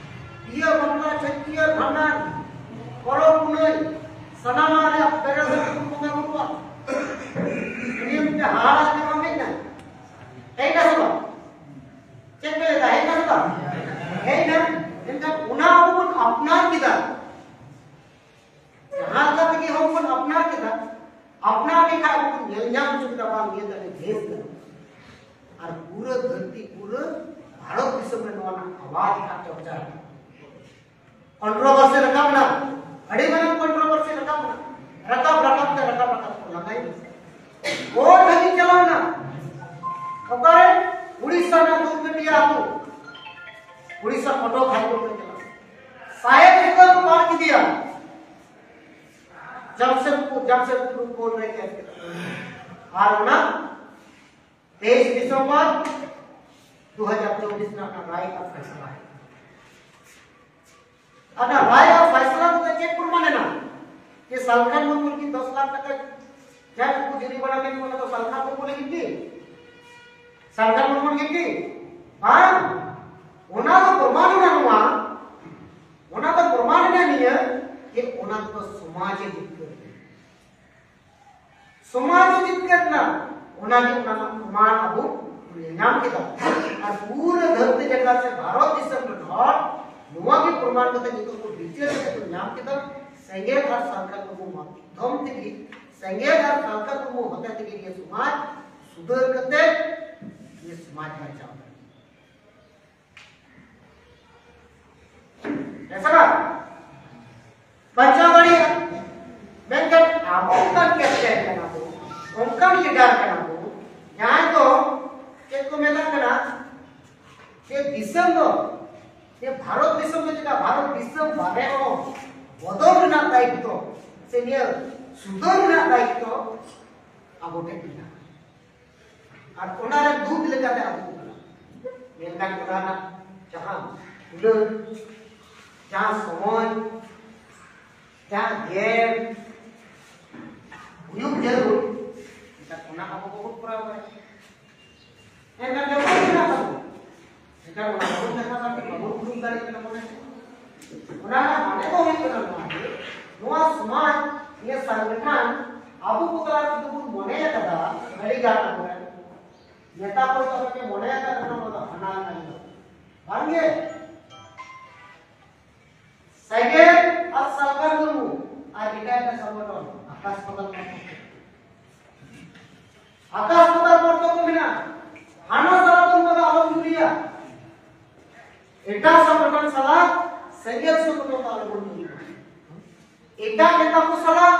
ᱤᱭᱟᱹ ᱵᱟᱯᱞᱟ, ᱪᱷᱟᱹᱴᱭᱟᱹᱨ, ᱵᱷᱟᱸᱰᱟᱱ, ᱯᱚᱨᱚᱵᱽ ᱯᱩᱱᱟᱹᱭ, ᱥᱟᱱᱟᱢᱟᱜ ᱨᱮ ᱟᱵᱚ ᱵᱮᱨᱮᱞ ᱫᱟᱜ ᱛᱮᱵᱚᱱ ᱵᱚᱸᱜᱟ ᱵᱩᱨᱩᱜᱼᱟ᱾ ᱱᱤᱭᱟᱹ ᱢᱤᱫᱴᱮᱱ ᱦᱟᱦᱟᱲᱟ ᱞᱮᱠᱟ ᱵᱟᱝ ᱦᱮᱡ ᱮᱱᱟ? ᱦᱮᱡ ᱮᱱᱟ ᱥᱮ ᱵᱟᱝ? ᱪᱮᱫ ᱯᱮ ᱞᱟᱹᱭᱫᱟ? ᱦᱮᱡ ᱮᱱᱟ ᱥᱮ ᱵᱟᱝ? ᱦᱮᱡ ᱮᱱᱟ᱾ ᱢᱮᱱᱠᱷᱟᱱ ᱚᱱᱟ ᱟᱵᱚ ᱵᱚᱱ ᱟᱯᱱᱟᱨ ᱠᱮᱫᱟ᱾ ᱡᱟᱦᱟᱸ ᱞᱮᱠᱟ ᱛᱮᱜᱮ ᱦᱚᱸ ᱵᱚᱱ ᱟᱯᱱᱟᱨ ᱠᱮᱫᱟ, ᱟᱯᱱᱟᱨ ᱞᱮᱠᱷᱟᱱ ᱟᱵᱚ ᱵᱚᱱ ᱧᱮᱞ ᱧᱟᱢ ᱦᱚᱪᱚ ᱠᱮᱫᱟ, ᱵᱟᱝ, ᱱᱤᱭᱟᱹ ᱫᱚ ᱟᱹᱰᱤ ᱵᱮᱥ ᱠᱟᱱᱟ᱾ ᱟᱨ ᱯᱩᱨᱟᱹ ᱫᱷᱟᱹᱨᱛᱤ, ᱯᱩᱨᱟᱹ ᱵᱷᱟᱨᱚᱛ ᱫᱤᱥᱚᱢ ᱨᱮ ᱱᱚᱣᱟ ᱨᱮᱱᱟᱜ ᱟᱣᱟᱡ ᱨᱮᱱᱟᱜ ᱪᱚᱨᱪᱟ ᱨᱟᱠᱟᱵ ᱮᱱᱟ᱾ ᱠᱚᱱᱴᱨᱳᱵᱷᱟᱨᱥᱤ ᱨᱟᱠᱟᱵ ᱮᱱᱟ, ᱟᱹᱰᱤ ᱢᱟᱨᱟᱝ ᱠᱚᱱᱴᱨᱳᱵᱷᱟᱨᱥᱤ ᱨᱟᱠᱟᱵ ᱮᱱᱟ᱾ ᱨᱟᱠᱟᱵ ᱨᱟᱠᱟᱵ ᱛᱮ, ᱨᱟᱠᱟᱵ ᱨᱟᱠᱟᱵ ᱛᱮ ᱞᱟᱸᱜᱟᱭᱮᱱᱟ᱾ ᱠᱳᱨᱴ ᱫᱷᱟᱹᱵᱤᱡ ᱪᱟᱞᱟᱣ ᱮᱱᱟ᱾ ᱚᱠᱟᱨᱮ? ᱩᱲᱤᱥᱥᱟ ᱨᱮᱱᱟᱜ ᱫᱩᱞᱜᱟᱹᱴᱤᱭᱟ ᱟᱹᱛᱩ᱾ ᱩᱲᱤᱥᱥᱟ ᱠᱚᱴᱚᱠ ᱦᱟᱭᱠᱳᱨᱴ ᱨᱮ ᱪᱟᱞᱟᱣ᱾ ᱥᱟᱭᱮᱫ ᱡᱚᱛᱚ ᱠᱚ ᱯᱟᱲ ᱠᱮᱫᱮᱭᱟ᱾ ᱡᱟᱢᱥᱮᱫᱽᱯᱩᱨ, ᱡᱟᱢᱥᱮᱫᱽᱯᱩᱨ ᱠᱳᱨᱴ ᱨᱮ ᱠᱮᱥ ᱠᱮᱫᱟ᱾ ᱟᱨ ᱚᱱᱟ ᱛᱮᱭᱤᱥ ᱰᱤᱥᱮᱢᱵᱚᱨ ᱫᱩ ᱦᱟᱡᱟᱨ ᱪᱚᱵᱵᱤᱥ ᱨᱮᱱᱟᱜ ᱚᱱᱟ ᱨᱟᱭ ᱟᱨ ᱯᱷᱟᱭᱥᱟᱞᱟ ᱦᱩᱭ ᱮᱱᱟ᱾ ᱚᱱᱟ ᱨᱟᱭ ᱟᱨ ᱯᱷᱟᱭᱥᱟᱞᱟ ᱨᱮ ᱪᱮᱫ ᱯᱨᱚᱢᱟᱱ ᱮᱱᱟ? ᱡᱮ ᱥᱟᱞᱠᱷᱟᱱ ᱢᱩᱨᱢᱩ ᱞᱟᱹᱜᱤᱫ ᱫᱚᱥ ᱞᱟᱠᱷ ᱴᱟᱠᱟ ᱡᱟᱦᱟᱸ ᱠᱚ ᱡᱩᱨᱤᱢᱟᱱᱟ ᱠᱮᱫ ᱠᱚ, ᱚᱱᱟ ᱫᱚ ᱥᱟᱞᱠᱷᱟᱱ ᱢᱩᱨᱢᱩ ᱞᱟᱹᱜᱤᱫ ᱜᱮ? ᱥᱟᱞᱠᱷᱟᱱ ᱢᱩᱨᱢᱩ ᱞᱟᱹᱜᱤᱫ ᱜᱮ? ᱵᱟᱝ, ᱚᱱᱟ ᱫᱚ ᱯᱨᱚᱢᱟᱱ ᱮᱱᱟ ᱱᱚᱣᱟ, ᱚᱱᱟ ᱫᱚ ᱯᱨᱚᱢᱟᱱ ᱮᱱᱟ ᱱᱤᱭᱟᱹ ᱡᱮ ᱚᱱᱟ ᱫᱚ ᱥᱚᱢᱟᱡᱽ ᱮ ᱡᱤᱛᱠᱟᱹᱨ ᱞᱮᱫᱟ᱾ ᱥᱚᱢᱟᱡᱽ ᱮ ᱡᱤᱛᱠᱟᱹᱨ ᱮᱱᱟ, ᱚᱱᱟ ᱜᱮ ᱚᱱᱟ ᱨᱮᱱᱟᱜ ᱯᱨᱚᱢᱟᱱ ᱟᱵᱚ ᱧᱟᱢ ᱠᱮᱫᱟ᱾ ᱟᱨ ᱯᱩᱨᱟᱹ ᱫᱷᱟᱹᱨᱛᱤ ᱡᱟᱠᱟᱛ ᱥᱮ ᱵᱷᱟᱨᱚᱛ ᱫᱤᱥᱚᱢ ᱨᱮᱱ ᱦᱚᱲ ᱱᱚᱣᱟ ᱜᱮ ᱯᱨᱚᱢᱟᱱ ᱠᱟᱛᱮ ᱱᱤᱛᱚᱜ ᱠᱚ ᱵᱤᱪᱟᱹᱨ ᱠᱟᱛᱮ ᱠᱚ ᱧᱟᱢ ᱠᱮᱫᱟ᱾ ᱥᱮᱸᱜᱮᱞ ᱟᱨ ᱥᱟᱞᱠᱷᱟᱱ ᱢᱩᱨᱢᱩ ᱢᱟᱫᱽᱫᱷᱚᱢ ᱛᱮᱜᱮ, ᱥᱮᱸᱜᱮᱞ ᱟᱨ ᱥᱟᱞᱠᱷᱟᱱ ᱢᱩᱨᱢᱩ ᱦᱚᱛᱮ ᱛᱮᱜᱮ ᱱᱤᱭᱟᱹ ᱥᱚᱢᱟᱡᱽ ᱥᱩᱫᱷᱟᱹᱨ ᱠᱟᱛᱮ ᱱᱤᱭᱟᱹ ᱥᱚᱢᱟᱡᱽ ᱵᱟᱧᱪᱟᱣ ᱫᱟᱲᱮᱭᱟᱜᱼᱟ᱾ ᱦᱮᱸ ᱥᱮ ᱵᱟᱝ? ᱵᱟᱧᱪᱟᱣ ᱫᱟᱲᱮᱭᱟᱜᱼᱟ᱾ ᱢᱮᱱᱠᱷᱟᱱ ᱟᱵᱚ ᱚᱱᱠᱟᱱ ᱠᱮᱯᱴᱮᱱ ᱠᱟᱱᱟ ᱵᱚ, ᱚᱱᱠᱟᱱ ᱞᱤᱰᱟᱨ ᱠᱟᱱᱟ ᱵᱚ, ᱡᱟᱦᱟᱸᱭ ᱫᱚ ᱪᱮᱫ ᱠᱚ ᱢᱮᱛᱟᱜ ᱠᱟᱱᱟ, ᱡᱮ ᱫᱤᱥᱚᱢ ᱫᱚ, ᱡᱮ ᱵᱷᱟᱨᱚᱛ ᱫᱤᱥᱚᱢ ᱫᱚ ᱪᱮᱫᱟᱜ ᱵᱷᱟᱨᱚᱛ ᱫᱤᱥᱚᱢ ᱵᱟᱨᱦᱮ ᱦᱚᱸ ᱵᱚᱫᱚᱞ ᱨᱮᱱᱟᱜ ᱫᱟᱭᱤᱛᱛᱚ ᱥᱮ ᱱᱤᱭᱟᱹ ᱥᱩᱫᱷᱟᱹᱨ ᱨᱮᱱᱟᱜ ᱫᱟᱭᱤᱛᱛᱚ ᱟᱵᱚ ᱴᱷᱮᱱ ᱢᱮᱱᱟᱜᱼᱟ᱾ ᱟᱨ ᱚᱱᱟ ᱨᱮ ᱫᱩᱛ ᱞᱮᱠᱟᱛᱮ ᱟᱵᱚ ᱠᱚ ᱠᱟᱱᱟ᱾ ᱢᱮᱱᱠᱷᱟᱱ ᱚᱱᱟ ᱨᱮᱱᱟᱜ ᱡᱟᱦᱟᱸ ᱦᱩᱱᱟᱹᱨ, ᱡᱟᱦᱟᱸ ᱥᱚᱢᱚᱭ, ᱡᱟᱦᱟᱸ ᱜᱮᱢ ᱦᱩᱭᱩᱜ ᱡᱟᱹᱨᱩᱲ, ᱢᱮᱱᱠᱷᱟᱱ ᱚᱱᱟ ᱟᱵᱚ ᱵᱟᱵᱚᱱ ᱠᱚᱨᱟᱣ ᱫᱟᱲᱮᱭᱟᱜᱼᱟ᱾ ᱮᱱᱠᱷᱟᱱ ᱡᱚᱛᱚ ᱢᱮᱱᱟᱜ ᱛᱟᱵᱚᱱᱟ᱾ ᱮᱱᱠᱷᱟᱱ ᱚᱱᱟ ᱵᱟᱵᱚᱱ ᱫᱮᱠᱷᱟᱣ ᱫᱟᱲᱮᱭᱟᱜ ᱠᱟᱱᱟ, ᱵᱟᱵᱚᱱ ᱩᱫᱩᱜ ᱫᱟᱲᱮᱭᱟᱜ ᱠᱟᱱᱟ ᱢᱚᱱᱮ ᱛᱮ᱾ ᱚᱱᱟ ᱨᱮᱱᱟᱜ ᱢᱟᱱᱮ ᱫᱚ ᱦᱩᱭᱩᱜ ᱠᱟᱱᱟ ᱱᱚᱣᱟ ᱜᱮ, ᱱᱚᱣᱟ ᱥᱚᱢᱟᱡᱽ, ᱱᱤᱭᱟᱹ ᱥᱚᱝᱜᱚᱴᱷᱚᱱ ᱟᱵᱚ ᱠᱚ ᱛᱟᱞᱟ ᱨᱮ ᱡᱩᱫᱤ ᱵᱚᱱ ᱢᱚᱱᱮ ᱟᱠᱟᱫᱟ, ᱟᱹᱰᱤ ᱜᱟᱱ ᱟᱵᱚᱨᱮᱱ ᱱᱮᱛᱟ ᱠᱚ ᱛᱟᱵᱚ ᱠᱚ ᱢᱚᱱᱮ ᱟᱠᱟᱫ ᱠᱟᱱᱟ, ᱱᱚᱣᱟ ᱫᱚ ᱦᱟᱱᱟ ᱞᱟᱹᱜᱤᱫ ᱵᱟᱝ ᱜᱮ? ᱥᱮᱸᱜᱮᱞ ᱟᱨ ᱥᱟᱞᱠᱷᱟᱱ ᱢᱩᱨᱢᱩ ᱟᱨ ᱨᱤᱴᱟᱭᱟᱨᱰ ᱥᱚᱝᱜᱚᱴᱷᱚᱱ ᱟᱠᱟᱥ ᱯᱟᱛᱟᱞ ᱯᱟᱨᱛᱷᱚᱠᱠᱚ᱾ ᱟᱠᱟᱥ ᱯᱟᱛᱟᱞ ᱯᱟᱨᱛᱷᱚᱠᱠᱚ ᱢᱮᱱᱟᱜᱼᱟ᱾ ᱦᱟᱱᱟ ᱥᱟᱞ ᱥᱟᱞᱟᱜ ᱥᱮᱸᱜᱮᱞ ᱥᱩᱛᱟᱹᱢ ᱫᱚ ᱟᱞᱚᱵᱚᱱ ᱡᱩᱨᱤ ᱢᱟ᱾ ᱮᱴᱟᱜ ᱱᱮᱛᱟ ᱠᱚ ᱥᱟᱞᱟᱜ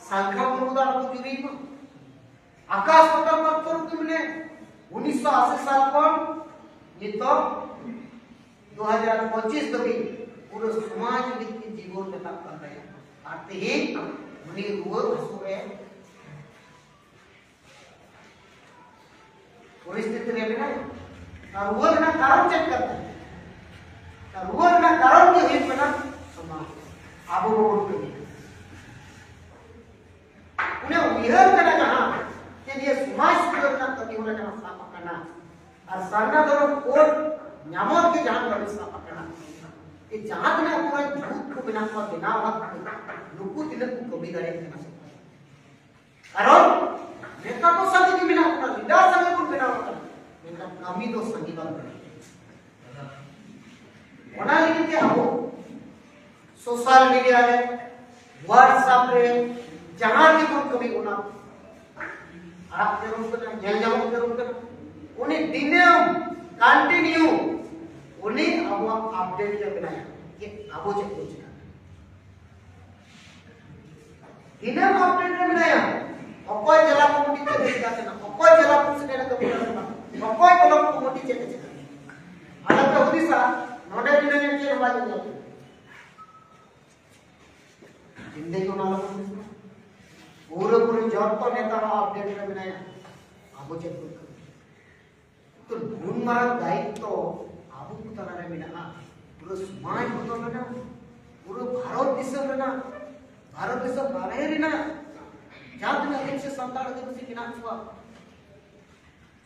ᱥᱟᱝᱠᱷᱟ ᱢᱩᱨᱢᱩ ᱫᱚ ᱟᱞᱚᱵᱚᱱ ᱡᱩᱨᱤ ᱢᱟ᱾ ᱟᱠᱟᱥ ᱯᱟᱛᱟᱞ ᱯᱟᱨᱛᱷᱚᱠᱠᱚ ᱢᱮᱱᱟᱭᱟ᱾ ᱩᱱᱤᱥᱥᱚ ᱟᱥᱤ ᱥᱟᱞ ᱠᱷᱚᱱ ᱱᱤᱛᱚᱜ ᱫᱩ ᱦᱟᱡᱟᱨ ᱯᱚᱸᱪᱤᱥ ᱫᱷᱟᱹᱵᱤᱡ ᱯᱩᱨᱟᱹ ᱥᱚᱢᱟᱡᱽ ᱞᱟᱹᱜᱤᱫ ᱛᱮ ᱡᱤᱵᱚᱱ ᱠᱟᱴᱟᱜ ᱠᱟᱱ ᱛᱟᱭᱟ᱾ ᱟᱨ ᱛᱮᱦᱮᱧ ᱩᱱᱤ ᱨᱩᱣᱟᱹ ᱦᱟᱹᱥᱩ ᱨᱮ ᱯᱚᱨᱤᱥᱛᱷᱤᱛᱤ ᱨᱮ ᱢᱮᱱᱟᱭᱟ᱾ ᱟᱨ ᱨᱩᱣᱟᱹ ᱨᱮᱱᱟᱜ ᱠᱟᱨᱚᱱ ᱪᱮᱫ ᱠᱟᱱᱟ? ᱟᱨ ᱨᱩᱣᱟᱹ ᱨᱮᱱᱟᱜ ᱠᱟᱨᱚᱱ ᱜᱮ ᱦᱩᱭᱩᱜ ᱠᱟᱱᱟ ᱥᱚᱢᱟᱡᱽ᱾ ᱟᱵᱚ ᱵᱟᱵᱚᱱ ᱠᱟᱹᱢᱤ᱾ ᱩᱱᱤ ᱩᱭᱦᱟᱹᱨ ᱠᱟᱱᱟ ᱡᱟᱦᱟᱸ ᱡᱮ ᱱᱤᱭᱟᱹ ᱥᱚᱢᱟᱡᱽ ᱥᱩᱫᱷᱟᱹᱨ ᱨᱮᱱᱟᱜ ᱠᱟᱹᱢᱤ ᱦᱚᱨᱟ ᱡᱟᱦᱟᱸ ᱥᱟᱵ ᱟᱠᱟᱱᱟ, ᱟᱨ ᱥᱟᱨᱱᱟ ᱫᱷᱚᱨᱚᱢ ᱠᱳᱰ ᱧᱟᱢᱚᱜ ᱜᱮ ᱡᱟᱦᱟᱸ ᱠᱟᱹᱢᱤ ᱥᱟᱵ ᱟᱠᱟᱱᱟ, ᱡᱮ ᱡᱟᱦᱟᱸ ᱛᱤᱱᱟᱹᱜ ᱟᱵᱚᱨᱮᱱ ᱡᱩᱛ ᱠᱚ ᱢᱮᱱᱟᱜ ᱠᱚᱣᱟ, ᱵᱮᱱᱟᱣ ᱟᱠᱟᱫ ᱠᱚ, ᱱᱩᱠᱩ ᱛᱤᱱᱟᱹᱜ ᱠᱚ ᱠᱟᱹᱢᱤ ᱫᱟᱲᱮᱭᱟᱜ ᱠᱟᱱᱟ ᱥᱮ ᱵᱟᱝ? ᱠᱟᱨᱚᱱ ᱱᱮᱛᱟ ᱫᱚ ᱥᱟᱸᱜᱮ ᱜᱮ ᱢᱮᱱᱟᱜ ᱵᱚᱱᱟ, ᱞᱤᱰᱟᱨ ᱥᱟᱸᱜᱮ ᱵᱚᱱ ᱵᱮᱱᱟᱣ ᱟᱠᱟᱱᱟ, ᱢᱮᱱᱠᱷᱟᱱ ᱠᱟᱹᱢᱤ ᱫᱚ ᱥᱟᱸᱜᱮ ᱵᱟᱝ ᱠᱟᱱᱟ᱾ ᱚᱱᱟ ᱞᱟᱹᱜᱤᱫ ᱛᱮ ᱟᱵᱚ ᱥᱳᱥᱟᱞ ᱢᱤᱰᱤᱭᱟ ᱨᱮ, WhatsApp ᱨᱮ, ᱡᱟᱦᱟᱸ ᱨᱮᱜᱮ ᱵᱚᱱ ᱠᱟᱹᱢᱤ, ᱚᱱᱟ ᱟᱲᱟᱜ ᱡᱟᱹᱨᱩᱲ ᱠᱟᱱᱟ, ᱧᱮᱞ ᱧᱟᱢᱚᱜ ᱡᱟᱹᱨᱩᱲ ᱠᱟᱱᱟ᱾ ᱩᱱᱤ ᱫᱤᱱᱟᱹᱢ ᱠᱚᱱᱴᱤᱱᱤᱭᱩ ᱩᱱᱤ ᱟᱵᱚᱣᱟᱜ ᱟᱯᱰᱮᱴ ᱨᱮ ᱢᱮᱱᱟᱭᱟ ᱡᱮ ᱟᱵᱚ ᱪᱮᱫ ᱵᱚᱱ ᱪᱤᱠᱟᱹ᱾ ᱫᱤᱱᱟᱹᱢ ᱟᱯᱰᱮᱴ ᱨᱮ ᱢᱮᱱᱟᱭᱟ᱾ ᱚᱠᱚᱭ ᱡᱮᱞᱟ ᱠᱚᱢᱤᱴᱤ ᱪᱮᱫ ᱮ ᱪᱤᱠᱟᱹ ᱠᱟᱱᱟ, ᱚᱠᱚᱭ ᱡᱮᱞᱟ ᱯᱨᱮᱥᱤᱰᱮᱱᱴ ᱠᱚ ᱵᱮᱱᱟᱣ ᱠᱟᱱᱟ, ᱚᱠᱚᱭ ᱵᱞᱚᱠ ᱠᱚᱢᱤᱴᱤ ᱪᱮᱫ ᱮ ᱪᱤᱠᱟᱹ ᱠᱟᱱᱟ᱾ ᱟᱞᱚᱯᱮ ᱦᱩᱫᱤᱥᱟ ᱱᱚᱰᱮ ᱢᱮᱱᱟᱭᱟ, ᱪᱮᱫ ᱦᱚᱸ ᱵᱟᱭ ᱧᱮᱞ ᱧᱟᱢ᱾ ᱡᱤᱱᱫᱮᱜᱤ ᱚᱱᱟ ᱟᱞᱚᱯᱮ ᱦᱩᱫᱤᱥᱟ᱾ ᱯᱩᱨᱟᱹ ᱯᱩᱨᱤ ᱡᱚᱛᱚ ᱱᱮᱛᱟ ᱦᱚᱸ ᱟᱯᱰᱮᱴ ᱨᱮ ᱢᱮᱱᱟᱭᱟ᱾ ᱟᱵᱚ ᱪᱮᱫ ᱵᱚᱱ ᱠᱟᱹᱢᱤᱭᱟ? ᱛᱚ ᱱᱩᱱ ᱢᱟᱨᱟᱝ ᱫᱟᱭᱤᱛᱛᱚ ᱟᱵᱚ ᱠᱚ ᱛᱟᱞᱟᱨᱮ ᱢᱮᱱᱟᱜᱼᱟ, ᱯᱩᱨᱟᱹ ᱥᱚᱢᱟᱡᱽ ᱵᱚᱫᱚᱞ ᱨᱮᱱᱟᱜ, ᱯᱩᱨᱟᱹ ᱵᱷᱟᱨᱚᱛ ᱫᱤᱥᱚᱢ ᱨᱮᱱᱟᱜ, ᱵᱷᱟᱨᱚᱛ ᱫᱤᱥᱚᱢ ᱵᱟᱨᱦᱮ ᱨᱮᱱᱟᱜ ᱡᱟᱦᱟᱸ ᱛᱤᱱᱟᱹᱜ ᱟᱹᱫᱤᱵᱟᱹᱥᱤ ᱥᱟᱱᱛᱟᱲ ᱟᱹᱫᱤᱵᱟᱹᱥᱤ ᱢᱮᱱᱟᱜ ᱠᱚᱣᱟ,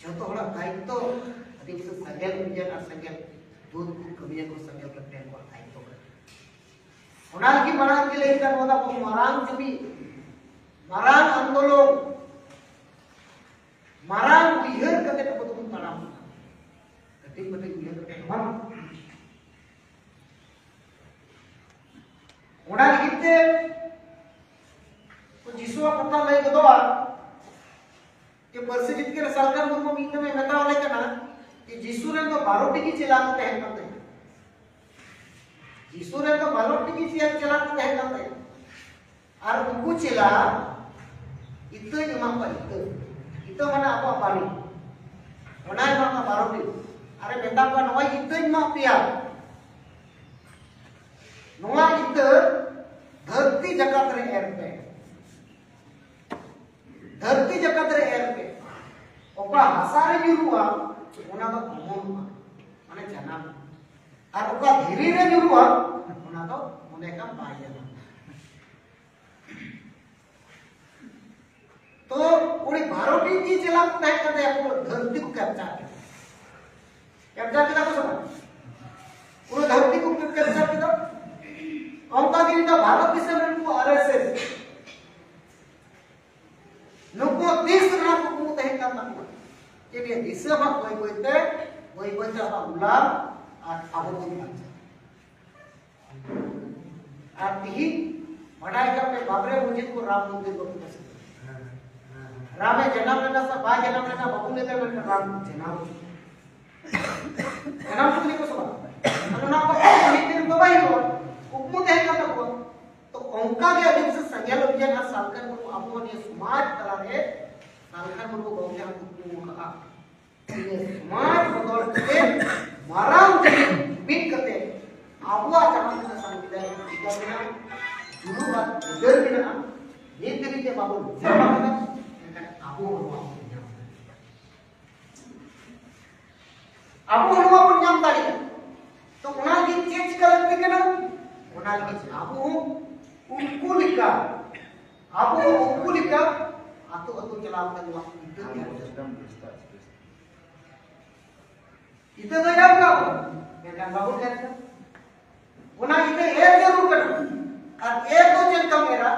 ᱡᱚᱛᱚ ᱦᱚᱲᱟᱜ ᱫᱟᱭᱤᱛᱛᱚ ᱟᱹᱫᱤᱵᱟᱹᱥᱤ ᱥᱮᱸᱜᱮᱞ ᱤᱧᱡᱤᱱ ᱟᱨ ᱥᱮᱸᱜᱮᱞ ᱫᱩᱛ ᱠᱚ ᱠᱟᱹᱢᱤᱭᱟᱠᱚ, ᱥᱮᱸᱜᱮᱞ ᱠᱮᱯᱴᱮᱱ ᱠᱚᱣᱟᱜ ᱫᱟᱭᱤᱛᱛᱚ ᱠᱟᱱᱟ᱾ ᱚᱱᱟ ᱞᱟᱹᱜᱤᱫ ᱢᱟᱲᱟᱝ ᱜᱮ ᱞᱟᱹᱭ ᱠᱟᱱᱟ, ᱱᱚᱣᱟ ᱫᱚ ᱟᱵᱚ ᱢᱟᱨᱟᱝ ᱠᱟᱹᱢᱤ, ᱢᱟᱨᱟᱝ ᱟᱱᱫᱳᱞᱚᱱ, ᱢᱟᱨᱟᱝ ᱩᱭᱦᱟᱹᱨ ᱠᱟᱛᱮ ᱟᱵᱚ ᱫᱚᱵᱚᱱ ᱛᱟᱲᱟᱢ᱾ ᱠᱟᱹᱴᱤᱡ ᱠᱟᱹᱴᱤᱡ ᱩᱭᱦᱟᱹᱨ ᱠᱟᱛᱮ ᱫᱚ ᱵᱟᱝ᱾ ᱚᱱᱟ ᱞᱟᱹᱜᱤᱫ ᱛᱮ ᱡᱤᱥᱩᱣᱟᱜ ᱠᱟᱛᱷᱟ ᱞᱟᱹᱭ ᱜᱚᱫᱚᱜᱼᱟ ᱡᱮ ᱯᱟᱹᱨᱥᱤ ᱡᱤᱛᱠᱟᱹᱨ ᱥᱟᱨᱡᱚᱢ ᱢᱩᱨᱢᱩ ᱢᱤᱫ ᱫᱚᱢᱮ ᱢᱮᱛᱟᱣᱟᱞᱮ ᱠᱟᱱᱟ ᱡᱮ ᱡᱤᱥᱩ ᱨᱮᱱ ᱫᱚ ᱵᱟᱨᱚ ᱴᱤ ᱜᱮ ᱪᱮᱞᱟ ᱠᱚ ᱛᱟᱦᱮᱸ ᱠᱟᱱ ᱛᱟᱭᱟ᱾ ᱤᱥᱩ ᱨᱮᱫᱚ ᱵᱟᱨᱚ ᱴᱤ ᱜᱮ ᱪᱮᱞᱟ ᱠᱚ ᱛᱟᱦᱮᱸ ᱠᱟᱱ ᱛᱟᱭᱟ᱾ ᱟᱨ ᱩᱱᱠᱩ ᱪᱮᱞᱟ ᱤᱛᱟᱹᱧ ᱮᱢᱟ ᱠᱚᱣᱟ, ᱤᱛᱟᱹ᱾ ᱤᱛᱟᱹ ᱢᱟᱱᱮ ᱟᱵᱚᱣᱟᱜ ᱵᱟᱹᱞᱤ᱾ ᱚᱱᱟᱭ ᱮᱢᱟ ᱠᱚᱣᱟ ᱵᱟᱨᱚ ᱴᱤ᱾ ᱟᱨᱮ ᱢᱮᱛᱟ ᱠᱚᱣᱟ, "ᱱᱚᱣᱟ ᱤᱛᱟᱹᱧ ᱮᱢᱟ ᱯᱮᱭᱟ, ᱱᱚᱣᱟ ᱤᱛᱟᱹ ᱫᱷᱟᱹᱨᱛᱤ ᱡᱟᱠᱟᱛ ᱨᱮ ᱮᱨ ᱯᱮ, ᱫᱷᱟᱹᱨᱛᱤ ᱡᱟᱠᱟᱛ ᱨᱮ ᱮᱨ ᱯᱮ᱾ ᱚᱠᱟ ᱦᱟᱥᱟ ᱨᱮ ᱧᱩᱨᱩᱜᱼᱟ, ᱚᱱᱟ ᱫᱚ ᱚᱢᱚᱱᱚᱜᱼᱟ, ᱢᱟᱱᱮ ᱡᱟᱱᱟᱢᱚᱜᱼᱟ᱾ ᱟᱨ ᱚᱠᱟ ᱫᱷᱤᱨᱤ ᱨᱮ ᱧᱩᱨᱩᱜᱼᱟ, ᱚᱱᱟ ᱫᱚ ᱢᱚᱱᱮ ᱠᱟᱢ ᱵᱟᱭ ᱡᱟᱱᱟᱢᱚᱜᱼᱟ᱾" ᱛᱚ ᱩᱱᱤ ᱵᱟᱨᱚ ᱴᱤ ᱜᱮ ᱪᱮᱞᱟ ᱠᱚ ᱛᱟᱦᱮᱸ ᱠᱟᱱ ᱛᱟᱭᱟ, ᱯᱩᱨᱟᱹ ᱫᱷᱟᱹᱨᱛᱤ ᱠᱚ ᱠᱮᱯᱪᱟᱨ ᱠᱮᱫᱟ᱾ ᱠᱮᱯᱪᱟᱨ ᱠᱮᱫᱟ ᱠᱚ ᱥᱮ ᱵᱟᱝ? ᱯᱩᱨᱟᱹ ᱫᱷᱟᱹᱨᱛᱤ ᱠᱚ ᱠᱮᱯᱪᱟᱨ ᱠᱮᱫᱟ᱾ ᱚᱱᱠᱟ ᱜᱮ ᱱᱤᱛᱚᱜ ᱵᱷᱟᱨᱚᱛ ᱫᱤᱥᱚᱢ ᱨᱮᱱ ᱠᱚ ᱟᱨ ᱮᱥ ᱮᱥ, ᱱᱩᱠᱩ ᱛᱤᱥ ᱨᱮᱱᱟᱜ ᱠᱩᱠᱢᱩ ᱛᱟᱦᱮᱸ ᱠᱟᱱ ᱛᱟᱠᱚᱣᱟ ᱡᱮ ᱱᱤᱭᱟᱹ ᱫᱤᱥᱚᱢ ᱦᱟᱸᱜ ᱵᱟᱹᱭ ᱵᱟᱹᱭ ᱛᱮ, ᱵᱟᱹᱭ ᱵᱟᱹᱭ ᱛᱮ ᱟᱵᱚᱣᱟᱜ ᱜᱩᱞᱟᱢ ᱟᱨ ᱟᱵᱚ ᱵᱚᱱ ᱵᱟᱧᱪᱟᱜᱼᱟ᱾ ᱟᱨ ᱛᱤᱦᱤᱧ ᱵᱟᱰᱟᱭ ᱠᱟᱜ ᱯᱮ, ᱵᱟᱵᱨᱮ ᱢᱚᱥᱡᱤᱫ ᱠᱚ ᱨᱟᱢ ᱢᱚᱱᱫᱤᱨ ᱵᱟᱹᱵᱩ ᱠᱚ ᱥᱮ ᱨᱟᱢᱮ ᱡᱟᱱᱟᱢ ᱞᱮᱱᱟ ᱥᱮ ᱵᱟᱭ ᱡᱟᱱᱟᱢ ᱞᱮᱱᱟ ᱵᱟᱵᱚᱱ ᱞᱟᱹᱭ ᱫᱟᱲᱮᱭᱟᱜ ᱠᱟᱱᱟ, ᱨᱟᱢ ᱡᱟᱱᱟᱢ ᱡᱟᱱᱟᱢ ᱠᱚ ᱞᱟᱹᱭ ᱠᱚ ᱥᱮ ᱵᱟᱝ? ᱟᱫᱚ ᱚᱱᱟ ᱠᱚ ᱢᱤᱫ ᱫᱤᱱ ᱫᱚ ᱵᱟᱭ ᱦᱩᱭᱩᱜᱼᱟ, ᱠᱩᱠᱢᱩ ᱛᱟᱦᱮᱸ ᱠᱟᱱ ᱛᱟᱠᱚᱣᱟ᱾ ᱛᱚ ᱚᱱᱠᱟ ᱜᱮ ᱟᱹᱫᱤᱵᱟᱹᱥᱤ ᱥᱮᱸᱜᱮᱞ ᱚᱵᱷᱤᱭᱟᱱ ᱟᱨ ᱥᱟᱞᱠᱷᱟᱱ ᱢᱩᱨᱢᱩ ᱟᱵᱚ ᱱᱤᱭᱟᱹ ᱥᱚᱢᱟᱡᱽ ᱛᱟᱞᱟᱨᱮ ᱥᱟᱞᱠᱷᱟᱱ ᱢᱩᱨᱢᱩ ᱜᱚᱢᱠᱮ ᱦᱚᱸ ᱠᱩᱠᱢᱩ ᱟᱠᱟᱫᱼᱟ᱾ ᱱᱤᱭᱟᱹ ᱥᱚᱢᱟᱡᱽ ᱵᱚᱫᱚᱞ ᱠᱟᱛᱮ ᱢᱟᱨᱟᱝ ᱡᱩᱢᱤᱫ ᱠᱟᱛᱮ ᱟᱵᱚᱣᱟᱜ ᱡᱟᱦᱟᱸ ᱛᱤᱱᱟᱹᱜ ᱥᱟᱝᱵᱤᱫᱷᱟᱱᱤᱠ ᱚᱫᱷᱤᱠᱟᱨ ᱢᱮᱱᱟᱜᱼᱟ, ᱡᱩᱞᱩᱢ ᱟᱨ ᱟᱹᱭᱫᱟᱹᱨ ᱢᱮᱱᱟᱜᱼᱟ, ᱱᱤᱛ ᱫᱷᱟᱹᱵᱤᱡ ᱛᱮ ᱵᱟᱵᱚᱱ ᱧᱟᱢ ᱟᱠᱟᱫᱟ, ᱢᱮᱱᱠᱷᱟᱱ ᱟᱵᱚ ᱦᱚᱸ ᱱᱚᱣᱟ ᱵᱚᱱ ᱧᱟᱢ ᱫᱟᱲᱮᱭᱟᱜᱼᱟ᱾ ᱟᱵᱚ ᱦᱚᱸ ᱱᱚᱣᱟ ᱵᱚᱱ ᱧᱟᱢ ᱫᱟᱲᱮᱭᱟᱜᱼᱟ᱾ ᱛᱚ ᱚᱱᱟ ᱞᱟᱹᱜᱤᱫ ᱪᱮᱫ ᱪᱤᱠᱟ ᱞᱟᱹᱠᱛᱤ ᱠᱟᱱᱟ? ᱚᱱᱟ ᱞᱟᱹᱜᱤᱫ ᱟᱵᱚ ᱦᱚᱸ ᱩᱱᱠᱩ ᱞᱮᱠᱟ, ᱟᱵᱚ ᱦᱚᱸ ᱩᱱᱠᱩ ᱞᱮᱠᱟ ᱟᱛᱳ ᱟᱛᱳ ᱪᱟᱞᱟᱣ ᱠᱟᱛᱮ ᱱᱚᱣᱟ ᱤᱛᱟᱹ ᱮᱨ ᱫᱚᱨᱠᱟᱨ᱾ ᱤᱛᱟᱹ ᱫᱚ ᱮᱨ ᱠᱟᱜ ᱵᱚᱱ, ᱢᱮᱱᱠᱷᱟᱱ ᱵᱟᱵᱚᱱ ᱮᱨ ᱮᱫᱟ᱾ ᱚᱱᱟ ᱤᱛᱟᱹ ᱮᱨ ᱡᱟᱹᱨᱩᱲ ᱠᱟᱱᱟ᱾ ᱟᱨ ᱮᱨ ᱫᱚ ᱪᱮᱫ ᱞᱮᱠᱟᱢ ᱮᱨᱟ?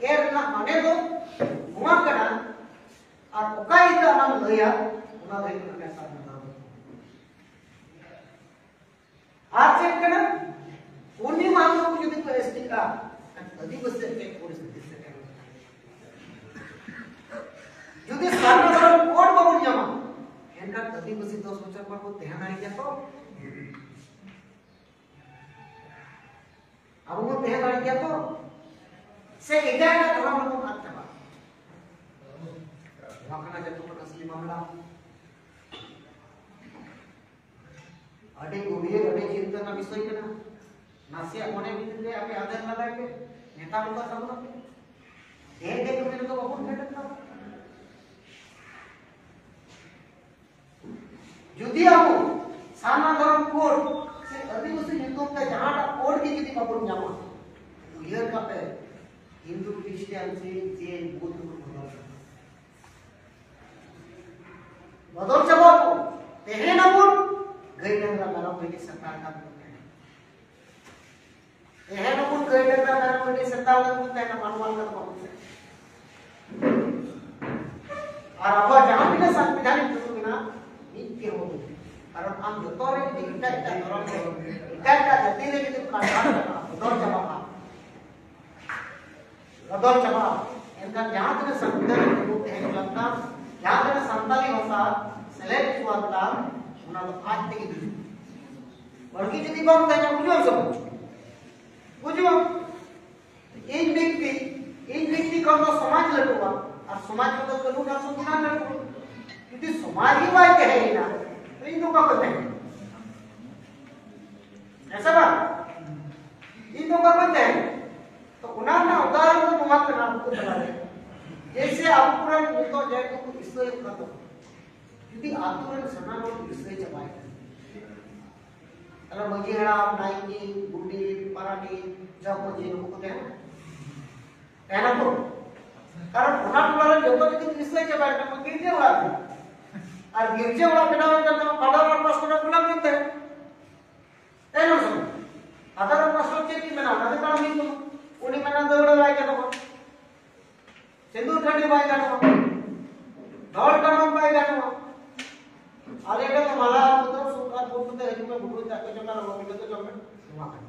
ᱮᱨ ᱨᱮᱱᱟᱜ ᱢᱟᱱᱮ ᱫᱚ ᱱᱚᱣᱟ ᱠᱟᱱᱟ, ᱟᱨ ᱚᱠᱟ ᱤᱛᱟᱹ ᱟᱢᱮᱢ ᱞᱟᱹᱭᱟ, ᱚᱱᱟ ᱫᱚ ᱦᱩᱭᱩᱜ ᱠᱟᱱᱟ ᱱᱮᱛᱟᱨ ᱫᱚ᱾ ᱟᱨ ᱪᱮᱫ ᱠᱟᱱᱟ? ᱯᱩᱨᱱᱤᱢᱟ ᱦᱤᱞᱳᱜ ᱠᱚ ᱡᱩᱫᱤ ᱠᱚ ᱮᱥ ᱴᱤᱜᱼᱟ, ᱮᱱᱠᱷᱟᱱ ᱟᱹᱫᱤᱵᱟᱹᱥᱤ ᱪᱮᱫ ᱯᱚᱨᱤᱥᱛᱷᱤᱛᱤ ᱥᱮᱴᱮᱨᱚᱜᱼᱟ? ᱡᱩᱫᱤ ᱥᱟᱨᱱᱟ ᱫᱷᱚᱨᱚᱢ ᱠᱳᱰ ᱵᱟᱵᱚᱱ ᱧᱟᱢᱟ, ᱮᱱᱠᱷᱟᱱ ᱟᱹᱫᱤᱵᱟᱹᱥᱤ ᱫᱚᱥ ᱵᱚᱪᱷᱚᱨ ᱯᱚᱨ ᱠᱚ ᱛᱟᱦᱮᱸ ᱫᱟᱲᱮᱭᱟᱜ ᱜᱮᱭᱟ ᱛᱚ? ᱟᱵᱚ ᱵᱚᱱ ᱛᱟᱦᱮᱸ ᱫᱟᱲᱮᱭᱟᱜ ᱜᱮᱭᱟ ᱛᱚ? ᱥᱮ ᱮᱴᱟᱜ ᱮᱴᱟᱜ ᱫᱷᱚᱨᱚᱢ ᱨᱮᱵᱚᱱ ᱟᱫ ᱪᱟᱵᱟᱜᱼᱟ? ᱱᱚᱣᱟ ᱠᱟᱱᱟ ᱡᱚᱛᱚ ᱠᱷᱚᱱ ᱟᱥᱞᱤ ᱢᱟᱢᱞᱟ᱾ ᱟᱹᱰᱤ ᱜᱚᱵᱷᱤᱨ, ᱟᱹᱰᱤ ᱪᱤᱱᱛᱟᱹ ᱨᱮᱱᱟᱜ ᱵᱤᱥᱚᱭ ᱠᱟᱱᱟ᱾ ᱱᱟᱥᱮᱭᱟᱜ ᱢᱚᱱᱮ ᱵᱷᱤᱛᱤᱨ ᱨᱮ ᱟᱯᱮ ᱟᱫᱮᱨ ᱞᱟᱜᱟᱭ ᱯᱮ, ᱢᱮᱛᱟ ᱠᱚ ᱛᱟᱵᱚᱱᱟ ᱯᱮ᱾ ᱰᱷᱮᱨ ᱰᱷᱮᱨ ᱠᱟᱹᱢᱤ ᱨᱮᱫᱚ ᱵᱟᱵᱚᱱ ᱯᱷᱮᱰᱚᱜ ᱛᱟᱵᱚᱱᱟ᱾ ᱡᱩᱫᱤ ᱟᱵᱚ ᱥᱟᱨᱱᱟ ᱫᱷᱚᱨᱚᱢ ᱠᱳᱰ ᱥᱮ ᱟᱹᱫᱤᱵᱟᱹᱥᱤ ᱧᱩᱛᱩᱢ ᱛᱮ ᱡᱟᱦᱟᱸᱴᱟᱜ ᱠᱳᱰ ᱜᱮ ᱡᱩᱫᱤ ᱵᱟᱵᱚᱱ ᱧᱟᱢᱟ, ᱩᱭᱦᱟᱹᱨ ᱠᱟᱜ ᱯᱮ, ᱦᱤᱱᱫᱩ, ᱠᱷᱨᱤᱥᱴᱤᱭᱟᱱ, ᱥᱤᱠᱷ, ᱡᱮᱱ, ᱵᱩᱫᱷ ᱵᱚᱱ ᱵᱚᱫᱚᱞ ᱪᱟᱵᱟᱜᱼᱟ᱾ ᱵᱚᱫᱚᱞ ᱪᱟᱵᱟᱜ ᱟᱵᱚ, ᱛᱟᱦᱮᱱ ᱟᱵᱚᱱ ᱜᱟᱹᱭ ᱰᱟᱝᱨᱟ ᱢᱮᱨᱚᱢ ᱵᱷᱤᱰᱤ ᱥᱮᱛᱟ ᱞᱮᱠᱟ ᱵᱚᱱ ᱛᱟᱦᱮᱱᱟ᱾ ᱛᱟᱦᱮᱱ ᱟᱵᱚᱱ ᱜᱟᱹᱭ ᱰᱟᱝᱨᱟ ᱢᱮᱨᱚᱢ ᱵᱷᱤᱰᱤ ᱥᱮᱛᱟ ᱞᱮᱠᱟ ᱵᱚᱱ ᱛᱟᱦᱮᱱᱟ, ᱢᱟᱱᱣᱟ ᱞᱮᱠᱟ ᱫᱚ ᱵᱟᱵᱚᱱ ᱛᱟᱦᱮᱱᱟ᱾ ᱟᱨ ᱟᱵᱚᱣᱟᱜ ᱡᱟᱦᱟᱸ ᱛᱤᱱᱟᱹᱜ ᱥᱟᱝᱵᱤᱫᱷᱟᱱᱤᱠ ᱫᱩᱨᱩᱵ ᱢᱮᱱᱟᱜᱼᱟ, ᱢᱤᱫ ᱜᱮ ᱦᱚᱸ ᱵᱟᱹᱱᱩᱜᱼᱟ᱾ ᱠᱟᱨᱚᱱ ᱟᱢ ᱡᱚᱛᱚ ᱨᱮ ᱡᱩᱫᱤ ᱮᱴᱟᱜ ᱮᱴᱟᱜ ᱫᱷᱚᱨᱚᱢ ᱨᱮ, ᱮᱴᱟᱜ ᱮᱴᱟᱜ ᱡᱟᱹᱛᱤ ᱨᱮ ᱡᱩᱫᱤ ᱠᱟᱱᱣᱟᱨᱴ ᱪᱟᱵᱟᱜᱼᱟ, ᱵᱚᱫᱚᱞ ᱪᱟᱵᱟᱜᱼᱟ, ᱵᱚᱫᱚᱞ ᱪᱟᱵᱟᱜᱼᱟ, ᱮᱱᱠᱷᱟᱱ ᱡᱟᱦᱟᱸ ᱛᱤᱱᱟᱹᱜ ᱥᱟᱝᱵᱤᱫᱷᱟᱱᱤᱠ ᱫᱩᱨᱩᱵ ᱛᱟᱦᱮᱸ ᱦᱚᱪᱚᱣᱟᱱ ᱛᱟᱢ, ᱡᱟᱦᱟᱸ ᱛᱤᱱᱟᱹᱜ ᱥᱟᱱᱛᱟᱞᱤ ᱵᱷᱟᱥᱟ ᱥᱮᱞᱮᱫ ᱦᱚᱪᱚᱣᱟᱱ ᱛᱟᱢ, ᱚᱱᱟ ᱫᱚ ᱟᱡ ᱛᱮᱜᱮ ᱜᱩᱡᱩᱜᱼᱟ᱾ ᱵᱟᱹᱲᱛᱤ ᱡᱩᱫᱤ ᱵᱟᱢ ᱛᱟᱦᱮᱱᱟ, ᱜᱩᱡᱩᱜ ᱟᱢ ᱥᱮ ᱵᱟᱝ? ᱜᱩᱡᱩᱜ ᱟᱢ᱾ ᱤᱧ ᱵᱮᱠᱛᱤ, ᱤᱧ ᱵᱮᱠᱛᱤ ᱠᱷᱚᱱ ᱫᱚ ᱥᱚᱢᱟᱡᱽ ᱞᱟᱹᱴᱩᱜᱼᱟ, ᱟᱨ ᱥᱚᱢᱟᱡᱽ ᱠᱷᱚᱱ ᱫᱚ ᱠᱟᱹᱱᱩᱱ ᱟᱨ ᱥᱚᱝᱵᱤᱫᱷᱟᱱ ᱞᱟᱹᱴᱩᱜᱼᱟ᱾ ᱡᱩᱫᱤ ᱥᱚᱢᱟᱡᱽ ᱜᱮ ᱵᱟᱭ ᱛᱟᱦᱮᱸᱭᱮᱱᱟ, ᱛᱚ ᱤᱧ ᱫᱚ ᱚᱠᱟ ᱠᱷᱚᱱ ᱛᱟᱦᱮᱸᱱᱟ? ᱦᱮᱸ ᱥᱮ ᱵᱟᱝ? ᱤᱧ ᱫᱚ ᱚᱠᱟ ᱠᱷᱚᱱ ᱛᱟᱦᱮᱸᱱᱟ? ᱛᱚ ᱚᱱᱟ ᱨᱮᱱᱟᱜ ᱩᱫᱟᱦᱚᱨᱚᱱ ᱫᱚ ᱱᱚᱣᱟ ᱠᱟᱱᱟ, ᱟᱵᱚ ᱠᱚ ᱛᱟᱞᱟᱨᱮ᱾ ᱡᱮᱭᱥᱮ ᱟᱵᱚ ᱠᱚᱨᱮᱱ ᱱᱤᱛᱚᱜ ᱡᱟᱦᱟᱸᱭ ᱠᱚ ᱤᱥᱟᱹᱭᱚᱜ ᱠᱟᱱ ᱛᱟᱵᱚᱱᱟ, ᱡᱩᱫᱤ ᱟᱛᱳ ᱨᱮᱱ ᱥᱟᱱᱟᱢ ᱦᱚᱲ ᱠᱚ ᱤᱥᱟᱹᱭ ᱪᱟᱵᱟᱭᱮᱱᱟ, ᱛᱟᱦᱞᱮ ᱢᱟᱹᱡᱷᱤ ᱦᱟᱲᱟᱢ, ᱱᱟᱭᱠᱮ, ᱜᱚᱰᱮᱛ, ᱯᱟᱨᱟᱱᱤᱠ, ᱡᱚᱜᱽ ᱢᱟᱹᱡᱷᱤ ᱱᱩᱠᱩ ᱠᱚ ᱛᱟᱦᱮᱱᱟ? ᱛᱟᱦᱮᱱᱟ ᱠᱚ? ᱠᱟᱨᱚᱱ ᱚᱱᱟ ᱴᱚᱞᱟ ᱨᱮ ᱡᱚᱛᱚ ᱡᱩᱫᱤ ᱠᱚ ᱤᱥᱟᱹᱭ ᱪᱟᱵᱟᱭᱮᱱᱟ, ᱢᱟ ᱜᱤᱨᱡᱟᱹ ᱚᱲᱟᱜ ᱨᱮ᱾ ᱟᱨ ᱜᱤᱨᱡᱟᱹ ᱚᱲᱟᱜ ᱵᱮᱱᱟᱣ ᱮᱱ ᱠᱷᱟᱱ ᱫᱚ ᱯᱷᱟᱫᱟᱨ ᱟᱨ ᱯᱟᱥᱴᱚᱨ ᱮ ᱵᱚᱞᱚ ᱢᱮᱱᱛᱮ᱾ ᱛᱟᱭᱱᱚᱢ ᱥᱮᱫ᱾ ᱯᱷᱟᱫᱟᱨ ᱟᱨ ᱯᱟᱥᱴᱚᱨ ᱪᱮᱫ ᱠᱤᱱ ᱢᱮᱱᱟ? ᱚᱱᱟ ᱫᱚ ᱠᱟᱨᱚᱱ ᱦᱩᱭᱩᱜ ᱛᱟᱢᱟ᱾ ᱩᱱᱤ ᱢᱮᱱᱟ ᱫᱟᱹᱣᱲᱟᱹ ᱵᱟᱭ ᱜᱟᱱᱚᱜᱼᱟ, ᱥᱤᱸᱫᱩᱨ ᱴᱟᱺᱰᱤ ᱵᱟᱭ ᱜᱟᱱᱚᱜᱼᱟ, ᱰᱷᱚᱞ ᱴᱟᱢᱟᱠ ᱵᱟᱭ ᱜᱟᱱᱚᱜᱼᱟ᱾ ᱟᱞᱮ ᱴᱷᱮᱱ ᱫᱚ ᱢᱟᱞᱟ ᱟᱹᱜᱩ ᱫᱚ ᱥᱩᱠ ᱟᱨ ᱵᱩᱴ ᱠᱟᱛᱮ ᱦᱤᱡᱩᱜ ᱢᱮ, ᱵᱩᱴ ᱠᱟᱛᱮ ᱟᱠᱚ ᱡᱚᱢᱟ, ᱞᱚᱜᱚᱱ ᱵᱩᱴ ᱠᱟᱛᱮ ᱡᱚᱢ ᱢᱮ᱾ ᱱᱚᱣᱟ ᱠᱟᱱᱟ᱾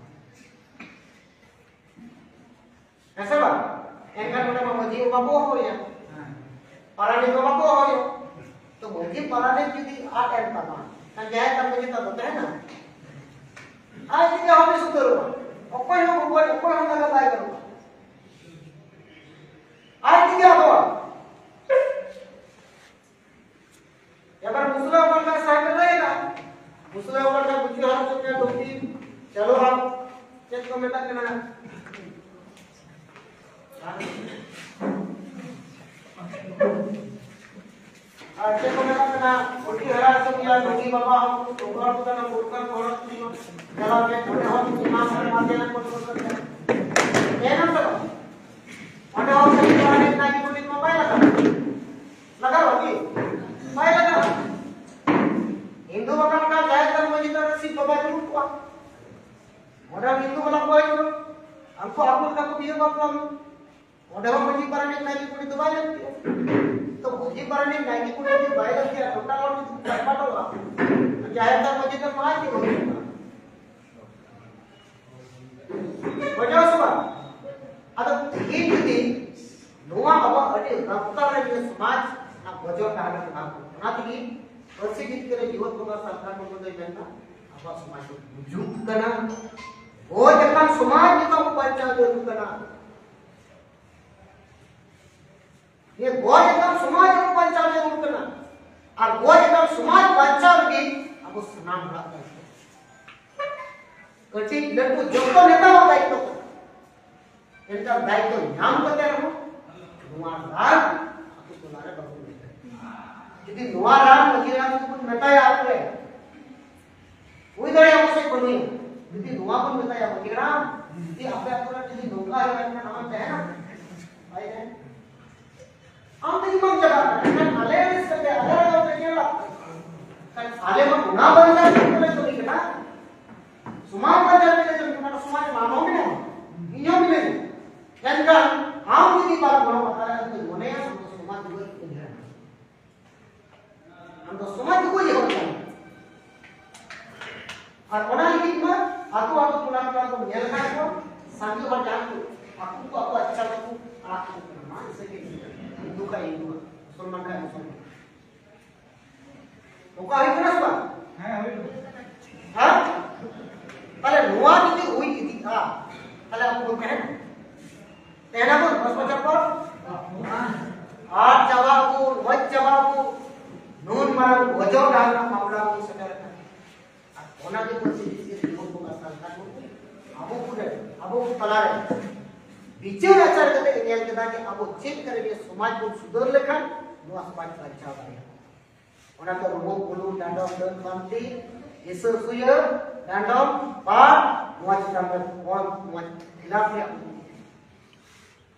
ᱦᱮᱸ ᱥᱮ ᱵᱟᱝ? ᱮᱱᱠᱷᱟᱱ ᱚᱸᱰᱮ ᱢᱟ ᱢᱟᱹᱡᱷᱤ ᱵᱟᱵᱟ ᱵᱟᱠᱚ ᱦᱚᱦᱚᱭᱟ᱾ ᱯᱟᱨᱟᱱᱤᱠ ᱵᱟᱵᱟ ᱵᱟᱠᱚ ᱦᱚᱦᱚᱭᱟ᱾ ᱛᱚ ᱢᱟᱹᱡᱷᱤ ᱯᱟᱨᱟᱱᱤᱠ ᱡᱩᱫᱤ ᱟᱫ ᱮᱱ ᱛᱟᱢᱟ, ᱠᱷᱟᱱ ᱡᱟᱦᱮᱨ ᱛᱷᱟᱱ ᱢᱟᱹᱡᱷᱤ ᱛᱷᱟᱱ ᱫᱚ ᱛᱟᱦᱮᱱᱟ? ᱟᱡ ᱛᱮᱜᱮ ᱦᱚᱸ ᱥᱩᱫᱷᱟᱹᱨᱚᱜᱼᱟ᱾ ᱚᱠᱚᱭ ᱦᱚᱸ ᱜᱚᱜᱚᱡ, ᱚᱠᱚᱭ ᱦᱚᱸ ᱞᱟᱜᱟ ᱵᱟᱭ ᱜᱟᱱᱚᱜᱼᱟ᱾ ᱟᱡ ᱛᱮᱜᱮ ᱟᱫᱚᱜᱼᱟ᱾ ᱮᱵᱟᱨ ᱢᱩᱥᱞᱟᱹ ᱦᱚᱯᱚᱱ ᱠᱷᱟᱱ ᱥᱟᱭᱠᱮᱞ ᱨᱮ ᱦᱮᱡ ᱮᱱᱟ᱾ ᱢᱩᱥᱞᱟᱹ ᱦᱚᱯᱚᱱ ᱠᱷᱟᱱ ᱵᱩᱡᱷᱟᱹᱣ ᱦᱟᱨᱟ ᱦᱚᱪᱚ ᱠᱮᱭᱟ, ᱰᱩᱝᱠᱤ, ᱪᱚᱞᱚ ᱦᱟᱸᱜ, ᱪᱮᱫ ᱠᱚ ᱢᱮᱛᱟᱜ ᱠᱟᱱᱟ? ᱟᱨ ᱪᱮᱫ ᱠᱚ ᱢᱮᱛᱟᱜ ᱠᱟᱱᱟ? ᱰᱩᱝᱠᱤ ᱦᱟᱨᱟ ᱦᱚᱪᱚ ᱠᱮᱭᱟ, ᱰᱩᱝᱠᱤ ᱵᱟᱵᱟ ᱦᱚᱸ ᱛᱚᱠᱨᱟᱨ ᱠᱚ ᱠᱟᱱᱟ, ᱢᱩᱨᱜᱟᱹᱱ ᱦᱚᱲ ᱠᱚ ᱪᱟᱞᱟᱣ ᱠᱮᱫ, ᱚᱸᱰᱮ ᱦᱚᱸ ᱤᱢᱟᱢ ᱥᱮ ᱢᱟᱨᱰᱤ ᱠᱚ ᱫᱚᱦᱚ ᱠᱟᱜ ᱠᱟᱱᱟ᱾ ᱢᱮᱱᱟᱢ ᱥᱮ ᱵᱟᱝ? ᱚᱸᱰᱮ ᱦᱚᱸ ᱥᱟᱹᱨᱤ ᱯᱟᱨᱟᱱᱤᱠ ᱱᱟᱭᱠᱮ ᱯᱚᱱᱰᱤᱛ ᱢᱟ ᱵᱟᱭ ᱞᱟᱜᱟᱜᱼᱟ᱾ ᱞᱟᱜᱟᱜᱼᱟ ᱠᱤ? ᱵᱟᱭ ᱞᱟᱜᱟᱜᱼᱟ᱾ ᱦᱤᱱᱫᱩ ᱵᱟᱠᱷᱟᱱ ᱚᱱᱟ ᱡᱟᱦᱮᱨ ᱛᱷᱟᱱ ᱢᱟᱹᱡᱷᱤ ᱛᱷᱟᱱ ᱨᱮ ᱥᱤᱵ ᱵᱟᱵᱟᱭ ᱫᱩᱲᱩᱵ ᱠᱚᱜᱼᱟ᱾ ᱚᱸᱰᱮ ᱦᱚᱸ ᱦᱤᱱᱫᱩ ᱵᱟᱞᱟ ᱠᱚ ᱦᱤᱡᱩᱜᱼᱟ᱾ ᱩᱱᱠᱩ ᱟᱠᱚ ᱞᱮᱠᱟ ᱠᱚ ᱵᱤᱦᱟᱹ ᱵᱟᱯᱞᱟ ᱢᱮ᱾ ᱚᱸᱰᱮ ᱦᱚᱸ ᱢᱟᱹᱡᱷᱤ ᱯᱟᱨᱟᱱᱤᱠ ᱱᱟᱭᱠᱮ ᱯᱚᱱᱰᱤᱛ ᱫᱚ ᱵᱟᱭ ᱞᱟᱹᱠᱛᱤᱜᱼᱟ᱾ ᱛᱚ ᱢᱟᱹᱡᱷᱤ ᱯᱟᱨᱟᱱᱤᱠ ᱱᱟᱭᱠᱮ ᱯᱚᱱᱰᱤᱛ ᱡᱩᱫᱤ ᱵᱟᱭ ᱞᱟᱹᱠᱛᱤᱜᱼᱟ, ᱴᱚᱴᱟ ᱦᱚᱲ ᱡᱩᱫᱤ ᱠᱚ ᱯᱟᱴᱯᱟᱴᱚᱜᱼᱟ, ᱡᱟᱦᱮᱨ ᱛᱷᱟᱱ ᱢᱟᱹᱡᱷᱤ ᱛᱷᱟᱱ ᱢᱟ ᱟᱡ ᱛᱮᱜᱮ ᱦᱩᱭᱩᱜᱼᱟ᱾ ᱵᱩᱡᱷᱟᱹᱣ ᱥᱮ ᱵᱟᱝ? ᱟᱫᱚ ᱛᱮᱦᱮᱧ ᱡᱩᱫᱤ ᱱᱚᱣᱟ ᱟᱵᱚᱣᱟᱜ ᱟᱹᱰᱤ ᱨᱟᱯᱛᱟ ᱨᱮ ᱱᱤᱭᱟᱹ ᱥᱚᱢᱟᱡᱽ ᱨᱮᱱᱟᱜ ᱵᱚᱡᱚᱨ ᱛᱟᱦᱮᱸ ᱞᱮᱱ ᱠᱷᱟᱱ, ᱚᱱᱟ ᱛᱮᱜᱮ ᱯᱟᱹᱨᱥᱤ ᱡᱤᱛᱠᱟᱹᱨ ᱨᱮ ᱡᱤᱣᱮᱫ ᱵᱚᱸᱜᱟ ᱥᱟᱱᱛᱟᱲ ᱠᱚ ᱫᱚᱭ ᱢᱮᱱᱫᱟ, ᱟᱵᱚᱣᱟᱜ ᱥᱚᱢᱟᱡᱽ ᱫᱚ ᱜᱩᱡᱩᱜ ᱠᱟᱱᱟ᱾ ᱜᱚᱡ ᱟᱠᱟᱱ ᱥᱚᱢᱟᱡᱽ ᱱᱤᱛᱚᱜ ᱵᱟᱧᱪᱟᱣ ᱡᱟᱹᱨᱩᱲ ᱠᱟᱱᱟ᱾ ᱱᱤᱭᱟᱹ ᱜᱚᱡ ᱟᱠᱟᱱ ᱥᱚᱢᱟᱡᱽ ᱟᱵᱚ ᱵᱟᱧᱪᱟᱣ ᱡᱟᱹᱨᱩᱲ ᱠᱟᱱᱟ᱾ ᱟᱨ ᱜᱚᱡ ᱟᱠᱟᱱ ᱥᱚᱢᱟᱡᱽ ᱵᱟᱧᱪᱟᱣ ᱞᱟᱹᱜᱤᱫ ᱟᱵᱚ ᱥᱟᱱᱟᱢ ᱦᱚᱲᱟᱜ ᱫᱟᱭᱤᱛᱛᱚ᱾ ᱠᱟᱹᱴᱤᱡ ᱞᱟᱹᱴᱩ ᱡᱚᱛᱚ ᱱᱮᱛᱟᱣᱟᱜ ᱫᱟᱭᱤᱛᱛᱚ ᱠᱟᱱᱟ᱾ ᱮᱱᱠᱷᱟᱱ ᱫᱟᱭᱤᱛᱛᱚ ᱧᱟᱢ ᱠᱟᱛᱮ ᱨᱮᱦᱚᱸ ᱱᱚᱣᱟ ᱨᱟᱱ ᱟᱛᱳ ᱴᱚᱞᱟ ᱨᱮ ᱵᱟᱵᱚᱱ ᱢᱮᱛᱟᱭᱟ᱾ ᱡᱩᱫᱤ ᱱᱚᱣᱟ ᱨᱟᱱ ᱢᱟᱹᱡᱷᱤ ᱦᱟᱲᱟᱢ ᱡᱩᱫᱤ ᱵᱚᱱ ᱢᱮᱛᱟᱭᱟ ᱟᱛᱳ ᱨᱮ, ᱦᱩᱭ ᱫᱟᱲᱮᱭᱟᱜᱼᱟ ᱯᱟᱥᱮᱡ ᱵᱟᱹᱱᱩᱭᱟ᱾ ᱡᱩᱫᱤ ᱱᱚᱣᱟ ᱵᱚᱱ ᱢᱮᱛᱟᱭᱟ, ᱢᱟᱹᱡᱷᱤ ᱦᱟᱲᱟᱢ, ᱡᱩᱫᱤ ᱟᱯᱮ ᱟᱛᱳ ᱨᱮ ᱡᱩᱫᱤ ᱱᱚᱝᱠᱟ ᱦᱩᱭᱩᱜᱼᱟ, ᱮᱱᱠᱷᱟᱱ ᱟᱢᱮᱢ ᱛᱟᱦᱮᱱᱟ? ᱵᱟᱭ ᱛᱟᱦᱮᱱᱟ᱾ ᱟᱢ ᱛᱮᱜᱮ ᱵᱟᱢ ᱪᱟᱞᱟᱜ ᱠᱟᱱᱟ, ᱮᱱᱠᱷᱟᱱ ᱟᱞᱮ ᱨᱟᱹᱥᱠᱟᱹ ᱛᱮ, ᱟᱞᱮ ᱨᱟᱜᱟᱣ ᱛᱮ ᱪᱮᱫ ᱞᱟᱵᱷ? ᱮᱱᱠᱷᱟᱱ ᱟᱞᱮ ᱢᱟ ᱚᱱᱟ ᱵᱟᱧᱪᱟᱣ ᱞᱟᱹᱜᱤᱫ ᱞᱮ ᱠᱟᱹᱢᱤ ᱠᱟᱱᱟ᱾ ᱥᱚᱢᱟᱡᱽ ᱵᱟᱧᱪᱟᱣ ᱞᱟᱹᱜᱤᱫ ᱞᱮ ᱠᱟᱹᱢᱤ ᱠᱟᱱᱟ, ᱥᱚᱢᱟᱡᱽ ᱢᱟ ᱟᱢ ᱦᱚᱸ ᱢᱮᱱᱟᱢᱟ, ᱤᱧ ᱦᱚᱸ ᱢᱤᱱᱟᱹᱧᱟ᱾ ᱮᱱᱠᱷᱟᱱ ᱟᱢ ᱡᱩᱫᱤ ᱵᱟᱢ ᱜᱚᱲᱚ ᱠᱟᱛᱷᱟ ᱨᱮ ᱤᱧ ᱫᱚᱧ ᱢᱚᱱᱮᱭᱟ, ᱟᱢ ᱫᱚ ᱥᱚᱢᱟᱡᱽ ᱫᱩᱜᱟᱹᱭ ᱩᱭᱦᱟᱹᱨᱟ᱾ ᱟᱢ ᱫᱚ ᱥᱚᱢᱟᱡᱽ ᱫᱩᱜᱟᱹᱭ ᱦᱚᱲ ᱠᱟᱱᱟᱢ᱾ ᱟᱨ ᱚᱱᱟ ᱞᱟᱹᱜᱤᱫ ᱢᱟ ᱟᱹᱛᱩ ᱟᱹᱛᱩ ᱴᱚᱞᱟ ᱴᱚᱞᱟ ᱵᱚᱱ ᱧᱮᱞ ᱟᱠᱟᱫ ᱠᱚᱣᱟ, ᱥᱟᱸᱜᱮ ᱦᱚᱲ ᱡᱟᱦᱟᱸ ᱠᱚ ᱟᱠᱚ ᱠᱚ ᱟᱠᱚᱣᱟᱜ ᱤᱪᱪᱷᱟ ᱛᱮᱠᱚ ᱟᱲᱟᱜ ᱠᱟᱠᱚ ᱠᱟᱱᱟ, ᱢᱟ ᱤᱥᱟᱹᱭ ᱜᱮ ᱦᱤᱱᱫᱩ ᱠᱷᱟᱡ ᱦᱤᱱᱫᱩ, ᱢᱩᱥᱚᱞᱢᱟᱱ ᱠᱷᱟᱡ ᱢᱩᱥᱚᱞᱢᱟᱱ᱾ ᱱᱚᱝᱠᱟ ᱦᱩᱭᱩᱜ ᱠᱟᱱᱟ ᱥᱮ ᱵᱟᱝ? ᱦᱮᱸ, ᱦᱩᱭᱩᱜ ᱠᱟᱱᱟ᱾ ᱦᱮᱸ? ᱛᱟᱦᱞᱮ ᱱᱚᱣᱟ ᱡᱩᱫᱤ ᱦᱩᱭ ᱤᱫᱤᱜᱼᱟ, ᱟᱵᱚ ᱠᱚᱨᱮ, ᱟᱵᱚ ᱠᱚ ᱛᱟᱞᱟᱨᱮ ᱵᱤᱪᱟᱹᱨ ᱟᱪᱟᱨ ᱠᱟᱛᱮ ᱧᱮᱞ ᱠᱮᱫᱟ ᱡᱮ ᱟᱵᱚ ᱪᱮᱫ ᱞᱮᱠᱟ ᱨᱮ ᱥᱚᱢᱟᱡᱽ ᱵᱚᱱ ᱥᱩᱫᱷᱟᱹᱨ ᱞᱮᱠᱷᱟᱱ ᱱᱚᱣᱟ ᱥᱚᱢᱟᱡᱽ ᱵᱟᱧᱪᱟᱣ ᱫᱟᱲᱮᱭᱟᱜᱼᱟ᱾ ᱚᱱᱟᱛᱮ ᱨᱩᱢᱩᱜ ᱵᱩᱞᱩᱝ ᱰᱟᱸᱰᱚᱢ ᱰᱟᱹᱱ ᱯᱟᱱᱛᱤ ᱦᱤᱥᱟᱹ ᱥᱩᱭᱟᱹ ᱰᱟᱸᱰᱚᱢ ᱵᱟ ᱱᱚᱣᱟ ᱪᱮᱛᱟᱱ ᱨᱮ ᱚᱞ ᱱᱚᱣᱟ ᱠᱷᱤᱞᱟᱯ ᱨᱮᱭᱟᱜ ᱵᱚᱱ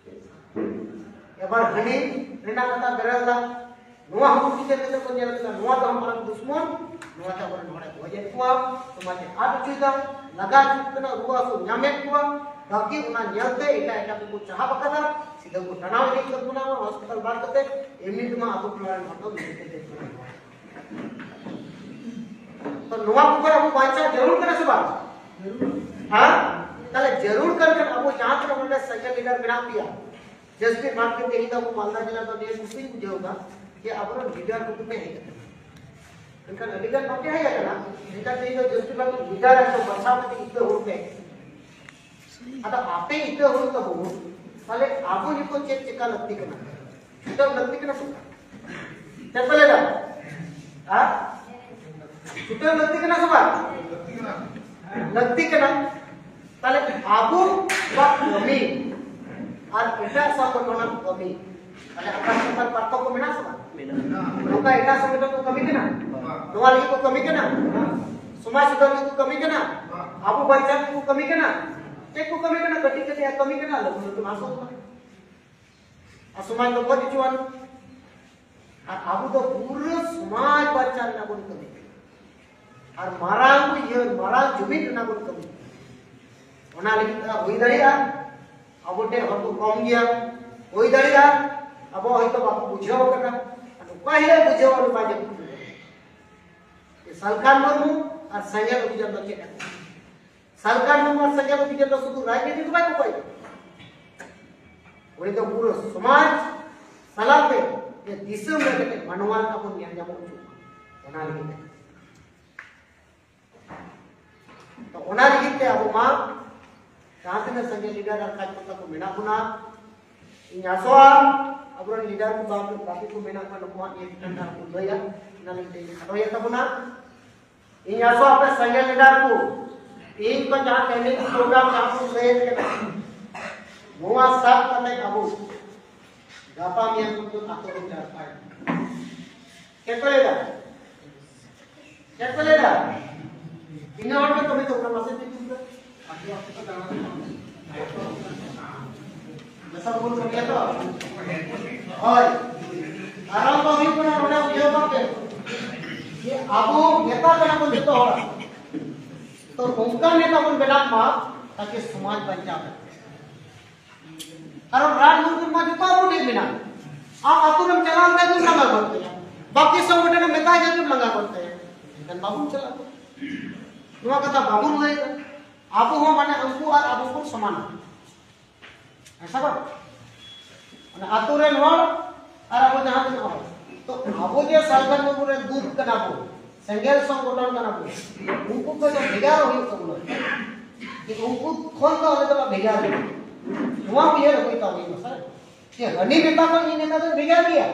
ᱮᱵᱟᱨ ᱦᱟᱹᱱᱤ ᱨᱮᱱᱟᱜ ᱠᱟᱛᱷᱟ ᱵᱮᱨᱮᱞ ᱫᱟ, ᱱᱚᱣᱟ ᱦᱚᱸ ᱵᱤᱪᱟᱹᱨ ᱠᱟᱛᱮ ᱵᱚᱱ ᱧᱮᱞ ᱠᱮᱫᱟ, ᱱᱚᱣᱟ ᱫᱚ ᱢᱟᱨᱟᱝ ᱫᱩᱥᱢᱚᱱ, ᱱᱚᱣᱟ ᱛᱮ ᱟᱵᱚᱨᱮᱱ ᱦᱚᱲᱮ ᱜᱚᱡᱮᱫ ᱠᱚᱣᱟ, ᱥᱚᱢᱟᱡᱽ ᱮ ᱟᱫ ᱦᱚᱪᱚᱭᱮᱫᱟ, ᱞᱟᱜᱟ ᱦᱤᱡᱩᱜ ᱠᱟᱱᱟ, ᱨᱩᱣᱟᱹ ᱦᱟᱹᱥᱩ ᱧᱟᱢᱮᱫ ᱠᱚᱣᱟ, ᱵᱟᱹᱠᱤ ᱚᱱᱟ ᱧᱮᱞᱛᱮ ᱮᱴᱟᱜ ᱮᱴᱟᱜ ᱠᱚᱠᱚ ᱪᱟᱦᱟ ᱟᱠᱟᱫᱟ, ᱥᱤᱫᱷᱟᱹ ᱠᱚ ᱴᱟᱱᱟᱣ ᱤᱫᱤᱭᱮᱫ ᱵᱚᱱᱟ ᱦᱚᱥᱯᱤᱴᱟᱞ ᱵᱟᱫ ᱠᱟᱛᱮ, ᱮᱢᱱᱤ ᱛᱮᱢᱟ ᱟᱵᱚ ᱴᱚᱞᱟ ᱨᱮᱱ ᱦᱚᱲ ᱫᱚ ᱢᱤᱫ ᱛᱮ ᱫᱮᱡ ᱠᱟᱱᱟ᱾ ᱛᱚ ᱱᱚᱣᱟ ᱠᱚ ᱠᱷᱚᱱ ᱟᱵᱚ ᱵᱟᱧᱪᱟᱣ ᱡᱟᱹᱨᱩᱲ ᱠᱟᱱᱟ ᱥᱮ ᱵᱟᱝ? ᱦᱮᱸ? ᱛᱟᱦᱞᱮ ᱡᱟᱹᱨᱩᱲ ᱠᱟᱱ ᱠᱷᱟᱱ ᱟᱵᱚ ᱡᱟᱦᱟᱸ ᱛᱤᱱᱟᱹᱜ ᱱᱚᱰᱮ ᱥᱮᱸᱜᱮᱞ ᱞᱤᱰᱟᱨ ᱢᱮᱱᱟᱜ ᱯᱮᱭᱟ, ᱡᱟᱹᱥᱛᱤ ᱵᱷᱟᱜᱽ ᱜᱮ ᱛᱮᱦᱮᱧ ᱫᱚ ᱟᱵᱚ ᱢᱟᱞᱫᱟ ᱡᱮᱞᱟ ᱫᱚ ᱱᱤᱭᱟᱹ ᱠᱩᱥᱤᱧ ᱵᱩᱡᱷᱟᱹᱣ ᱮᱫᱟ ᱡᱮ ᱟᱵᱚᱨᱮᱱ ᱞᱤᱰᱟᱨ ᱠᱚ ᱠᱚ ᱦᱮᱡ ᱟᱠᱟᱱᱟ᱾ ᱢᱮᱱᱠᱷᱟᱱ ᱟᱹᱰᱤ ᱜᱟᱱ ᱵᱟᱯᱮ ᱦᱮᱡ ᱟᱠᱟᱱᱟ, ᱢᱮᱱᱠᱷᱟᱱ ᱛᱮᱦᱮᱧ ᱫᱚ ᱡᱟᱹᱥᱛᱤ ᱵᱷᱟᱜᱽ ᱞᱤᱰᱟᱨ ᱮᱠᱫᱚᱢ ᱵᱟᱪᱷᱟᱣ ᱠᱟᱛᱮ ᱤᱛᱟᱹ ᱦᱩᱲᱩ ᱯᱮ᱾ ᱟᱫᱚ ᱟᱯᱮ ᱤᱛᱟᱹ ᱦᱩᱲᱩ ᱛᱟᱵᱚᱱ, ᱛᱟᱦᱞᱮ ᱟᱵᱚ ᱱᱤᱛᱚᱜ ᱪᱮᱫ ᱪᱮᱠᱟ ᱞᱟᱹᱠᱛᱤ ᱠᱟᱱᱟ? ᱪᱷᱩᱴᱟᱹᱣ ᱞᱟᱹᱠᱛᱤ ᱠᱟᱱᱟ ᱥᱮ ᱵᱟᱝ? ᱪᱮᱫ ᱯᱮ ᱞᱟᱹᱭᱫᱟ? ᱦᱮᱸ? ᱪᱷᱩᱴᱟᱹᱣ ᱞᱟᱹᱠᱛᱤ ᱠᱟᱱᱟ ᱥᱮ ᱵᱟᱝ? ᱞᱟᱹᱠᱛᱤ ᱠᱟᱱᱟ᱾ ᱛᱟᱦᱞᱮ ᱟᱵᱚᱣᱟᱜ ᱠᱟᱹᱢᱤ ᱟᱨ ᱮᱴᱟᱜ ᱥᱚᱝᱜᱚᱴᱷᱚᱱᱟᱜ ᱠᱟᱹᱢᱤ, ᱛᱟᱦᱞᱮ ᱟᱠᱟᱥ ᱯᱟᱛᱟᱞ ᱯᱟᱨᱛᱷᱚᱠᱠᱚ ᱢᱮᱱᱟᱜᱼᱟ ᱥᱮ ᱵᱟᱝ? ᱢᱮᱱᱟᱜᱼᱟ᱾ ᱱᱚᱝᱠᱟ ᱮᱴᱟᱜ ᱥᱚᱝᱜᱚᱴᱷᱚᱱ ᱠᱚ ᱠᱟᱹᱢᱤ ᱠᱟᱱᱟ? ᱵᱟᱝ᱾ ᱱᱚᱣᱟ ᱞᱟᱹᱜᱤᱫ ᱠᱚ ᱠᱟᱹᱢᱤ ᱠᱟᱱᱟ? ᱵᱟᱝ᱾ ᱥᱚᱢᱟᱡᱽ ᱥᱩᱫᱷᱟᱹᱨ ᱞᱟᱹᱜᱤᱫ ᱠᱚ ᱠᱟᱹᱢᱤ ᱠᱟᱱᱟ? ᱵᱟᱝ᱾ ᱟᱵᱚ ᱵᱟᱧᱪᱟᱣ ᱞᱟᱹᱜᱤᱫ ᱠᱚ ᱠᱟᱹᱢᱤ ᱠᱟᱱᱟ? ᱪᱮᱫ ᱠᱚ ᱠᱟᱹᱢᱤ ᱠᱟᱱᱟ? ᱠᱟᱹᱴᱤᱡ ᱠᱟᱹᱴᱤᱡ ᱟᱜ ᱠᱟᱹᱢᱤ ᱠᱟᱱᱟ, ᱞᱟᱹᱴᱩ ᱞᱟᱹᱴᱩ ᱵᱟᱝ ᱥᱚᱢᱟᱡᱽ᱾ ᱟᱨ ᱥᱚᱢᱟᱡᱽ ᱫᱚ ᱜᱚᱡ ᱦᱚᱪᱚᱣᱟᱱ᱾ ᱟᱨ ᱟᱵᱚ ᱫᱚ ᱯᱩᱨᱟᱹ ᱥᱚᱢᱟᱡᱽ ᱵᱟᱧᱪᱟᱣ ᱨᱮᱱᱟᱜ ᱵᱚᱱ ᱠᱟᱹᱢᱤ ᱠᱟᱱᱟ᱾ ᱟᱨ ᱢᱟᱨᱟᱝ ᱩᱭᱦᱟᱹᱨ, ᱢᱟᱨᱟᱝ ᱡᱩᱢᱤᱫ ᱨᱮᱱᱟᱜ ᱵᱚᱱ ᱠᱟᱹᱢᱤ ᱠᱟᱱᱟ᱾ ᱚᱱᱟ ᱞᱟᱹᱜᱤᱫ ᱛᱮ ᱦᱩᱭ ᱫᱟᱲᱮᱭᱟᱜᱼᱟ, ᱟᱵᱚ ᱴᱷᱮᱱ ᱦᱚᱲ ᱠᱚ ᱠᱚᱢ ᱜᱮᱭᱟ, ᱦᱩᱭ ᱫᱟᱲᱮᱭᱟᱜᱼᱟ, ᱟᱵᱚ ᱦᱚᱭᱛᱳ ᱵᱟᱠᱚ ᱵᱩᱡᱷᱟᱹᱣ ᱠᱟᱱᱟ᱾ ᱟᱫᱚ ᱚᱠᱟ ᱦᱤᱞᱳᱜ ᱵᱩᱡᱷᱟᱹᱣ ᱩᱱᱤ ᱵᱟᱭ ᱡᱟᱹᱯᱤᱫ ᱫᱟᱲᱮᱭᱟᱜᱼᱟ᱾ ᱥᱟᱞᱠᱷᱟᱱ ᱢᱩᱨᱢᱩ ᱟᱨ ᱥᱮᱸᱜᱮᱞ ᱚᱵᱷᱤᱡᱟᱱ ᱫᱚ ᱪᱮᱫ ᱠᱟᱱᱟ? ᱥᱟᱞᱠᱷᱟᱱ ᱢᱩᱨᱢᱩ ᱟᱨ ᱥᱮᱸᱜᱮᱞ ᱚᱵᱷᱤᱡᱟᱱ ᱫᱚ ᱥᱩᱫᱷᱩ ᱨᱟᱡᱽᱱᱤᱛᱤ ᱫᱚ ᱵᱟᱭ ᱠᱚᱠᱚᱭ ᱠᱟᱱᱟ᱾ ᱩᱱᱤ ᱫᱚ ᱯᱩᱨᱟᱹ ᱥᱚᱢᱟᱡᱽ ᱥᱟᱞᱟᱜ ᱛᱮ ᱡᱮ ᱫᱤᱥᱚᱢ ᱨᱮ ᱢᱤᱫᱴᱮᱱ ᱢᱟᱱᱣᱟ ᱞᱮᱠᱟ ᱵᱚᱱ ᱧᱮᱞ ᱧᱟᱢᱚᱜ ᱦᱚᱪᱚ ᱠᱚᱣᱟ, ᱚᱱᱟ ᱞᱟᱹᱜᱤᱫ ᱛᱮ᱾ ᱛᱚ ᱚᱱᱟ ᱞᱟᱹᱜᱤᱫ ᱛᱮ ᱟᱵᱚ ᱢᱟ ᱡᱟᱦᱟᱸ ᱛᱤᱱᱟᱹᱜ ᱥᱟᱸᱜᱮ ᱞᱤᱰᱟᱨ ᱟᱨ ᱠᱟᱨᱡᱚᱠᱚᱨᱛᱟ ᱠᱚ ᱢᱮᱱᱟᱜ ᱵᱚᱱᱟ, ᱤᱧ ᱟᱥᱚᱜᱼᱟ ᱟᱵᱚᱨᱮᱱ ᱞᱤᱰᱟᱨ ᱠᱚ ᱵᱟᱝ ᱵᱟᱹᱠᱤ ᱠᱚ ᱢᱮᱱᱟᱜ ᱠᱚᱣᱟ, ᱱᱩᱠᱩᱣᱟᱜ ᱱᱤᱭᱟᱹ ᱴᱷᱤᱠᱟᱹᱱ ᱴᱷᱟᱶ ᱠᱚ ᱞᱟᱹᱭᱟ, ᱚᱱᱟ ᱞᱟᱹᱜᱤᱫ ᱛᱮ ᱤᱧ ᱠᱷᱟᱴᱚᱭᱮᱫ ᱛᱟᱵᱚᱱᱟ᱾ ᱤᱧ ᱟᱥᱚᱜ ᱟᱯᱮ ᱥᱮᱸᱜᱮᱞ ᱞᱤᱰᱟᱨ ᱠᱚ, ᱤᱧ ᱠᱚ ᱡᱟᱦᱟᱸ ᱴᱨᱮᱱᱤᱝ ᱯᱨᱳᱜᱨᱟᱢ ᱡᱟᱦᱟᱸ ᱵᱚᱱ ᱞᱟᱹᱭᱮᱫ ᱠᱟᱱᱟ, ᱱᱚᱣᱟ ᱥᱟᱵ ᱠᱟᱛᱮ ᱟᱵᱚ ᱜᱟᱯᱟ ᱢᱮᱭᱟᱝ ᱠᱷᱚᱱ ᱟᱛᱳ ᱨᱮ ᱡᱟᱨᱯᱟᱭ᱾ ᱪᱮᱫ ᱠᱚ ᱞᱟᱹᱭᱫᱟ? ᱪᱮᱫ ᱠᱚ ᱞᱟᱹᱭᱫᱟ? ᱤᱱᱟᱹ ᱦᱚᱲ ᱜᱮ ᱠᱟᱹᱢᱤ ᱛᱟᱵᱚᱱᱟ, ᱢᱟᱥᱮ ᱪᱮᱫ ᱠᱚ ᱞᱟᱹᱭᱫᱟ? ᱢᱮᱥᱟ ᱵᱚᱱ ᱠᱟᱹᱢᱤᱭᱟ ᱛᱚ? ᱦᱳᱭ᱾ ᱟᱨᱟᱢ ᱫᱚ ᱦᱩᱭᱩᱜ ᱠᱟᱱᱟ ᱱᱚᱰᱮ ᱩᱭᱦᱟᱹᱨ ᱵᱷᱟᱵᱽ ᱛᱮ ᱡᱮ ᱟᱵᱚ ᱱᱮᱛᱟ ᱠᱟᱱᱟ ᱵᱚᱱ ᱡᱚᱛᱚ ᱦᱚᱲ᱾ ᱛᱚ ᱚᱱᱠᱟ ᱱᱮᱛᱟ ᱵᱚᱱ ᱵᱮᱱᱟᱜ ᱢᱟ ᱛᱟᱠᱤ ᱥᱚᱢᱟᱡᱽ ᱵᱟᱧᱪᱟᱣ ᱛᱟᱦᱮᱱ᱾ ᱠᱟᱨᱚᱱ ᱨᱟᱡᱽ ᱢᱚᱱᱛᱨᱤ ᱢᱟ ᱡᱚᱛᱚ ᱟᱵᱚ ᱴᱷᱮᱱ ᱢᱮᱱᱟᱜ᱾ ᱟᱢ ᱟᱛᱳ ᱨᱮᱢ ᱪᱟᱞᱟᱣ ᱞᱮᱱᱠᱷᱟᱱ ᱜᱮᱢ ᱞᱟᱸᱜᱟ ᱜᱚᱫ ᱠᱟᱭᱟ, ᱵᱟᱹᱠᱤ ᱥᱚᱝᱜᱚᱴᱷᱚᱱ ᱮᱢ ᱢᱮᱛᱟᱭ ᱠᱷᱟᱱ ᱜᱮᱢ ᱞᱟᱸᱜᱟ ᱜᱚᱫ ᱠᱟᱭᱟ᱾ ᱮᱱᱠᱷᱟᱱ ᱵᱟᱵᱚᱱ ᱪᱟᱞᱟᱜᱼᱟ᱾ ᱱᱚᱣᱟ ᱠᱟᱛᱷᱟ ᱵᱟᱵᱚᱱ ᱞᱟᱹᱭ ᱮᱫᱟ᱾ ᱟᱵᱚ ᱦᱚᱸ ᱢᱟᱱᱮ ᱩᱱᱠᱩ ᱟᱨ ᱟᱵᱚ ᱵᱚᱱ ᱥᱚᱢᱟᱱᱟ᱾ ᱦᱮᱸ ᱥᱮ ᱵᱟᱝ? ᱢᱟᱱᱮ ᱟᱛᱳ ᱨᱮᱱ ᱦᱚᱲ ᱟᱨ ᱟᱵᱚ ᱡᱟᱦᱟᱸ ᱛᱤᱱᱟᱹᱜ ᱦᱚᱲ, ᱛᱚ ᱟᱵᱚ ᱡᱮ ᱥᱟᱞᱠᱷᱟᱱ ᱢᱩᱨᱢᱩ ᱨᱮᱱ ᱫᱩᱛ ᱠᱟᱱᱟ ᱵᱚᱱ, ᱥᱮᱸᱜᱮᱞ ᱥᱚᱝᱜᱚᱴᱷᱚᱱ ᱠᱟᱱᱟ ᱵᱚᱱ, ᱩᱱᱠᱩ ᱠᱷᱚᱱ ᱫᱚ ᱵᱷᱮᱜᱟᱨ ᱦᱩᱭᱩᱜ ᱛᱟᱵᱚᱱᱟ᱾ ᱡᱮ ᱩᱱᱠᱩ ᱠᱷᱚᱱ ᱫᱚ ᱟᱞᱮ ᱫᱚ ᱵᱷᱮᱜᱟᱨ ᱜᱮᱭᱟ᱾ ᱱᱚᱣᱟ ᱩᱭᱦᱟᱹᱨ ᱟᱹᱜᱩᱭ ᱛᱟᱵᱚᱱ ᱢᱟ ᱥᱮ, ᱡᱮ ᱦᱟᱹᱱᱤ ᱱᱮᱛᱟ ᱠᱷᱚᱱ ᱤᱧ ᱱᱮᱛᱟ ᱫᱚ ᱵᱷᱮᱜᱟᱨ ᱜᱮᱭᱟ᱾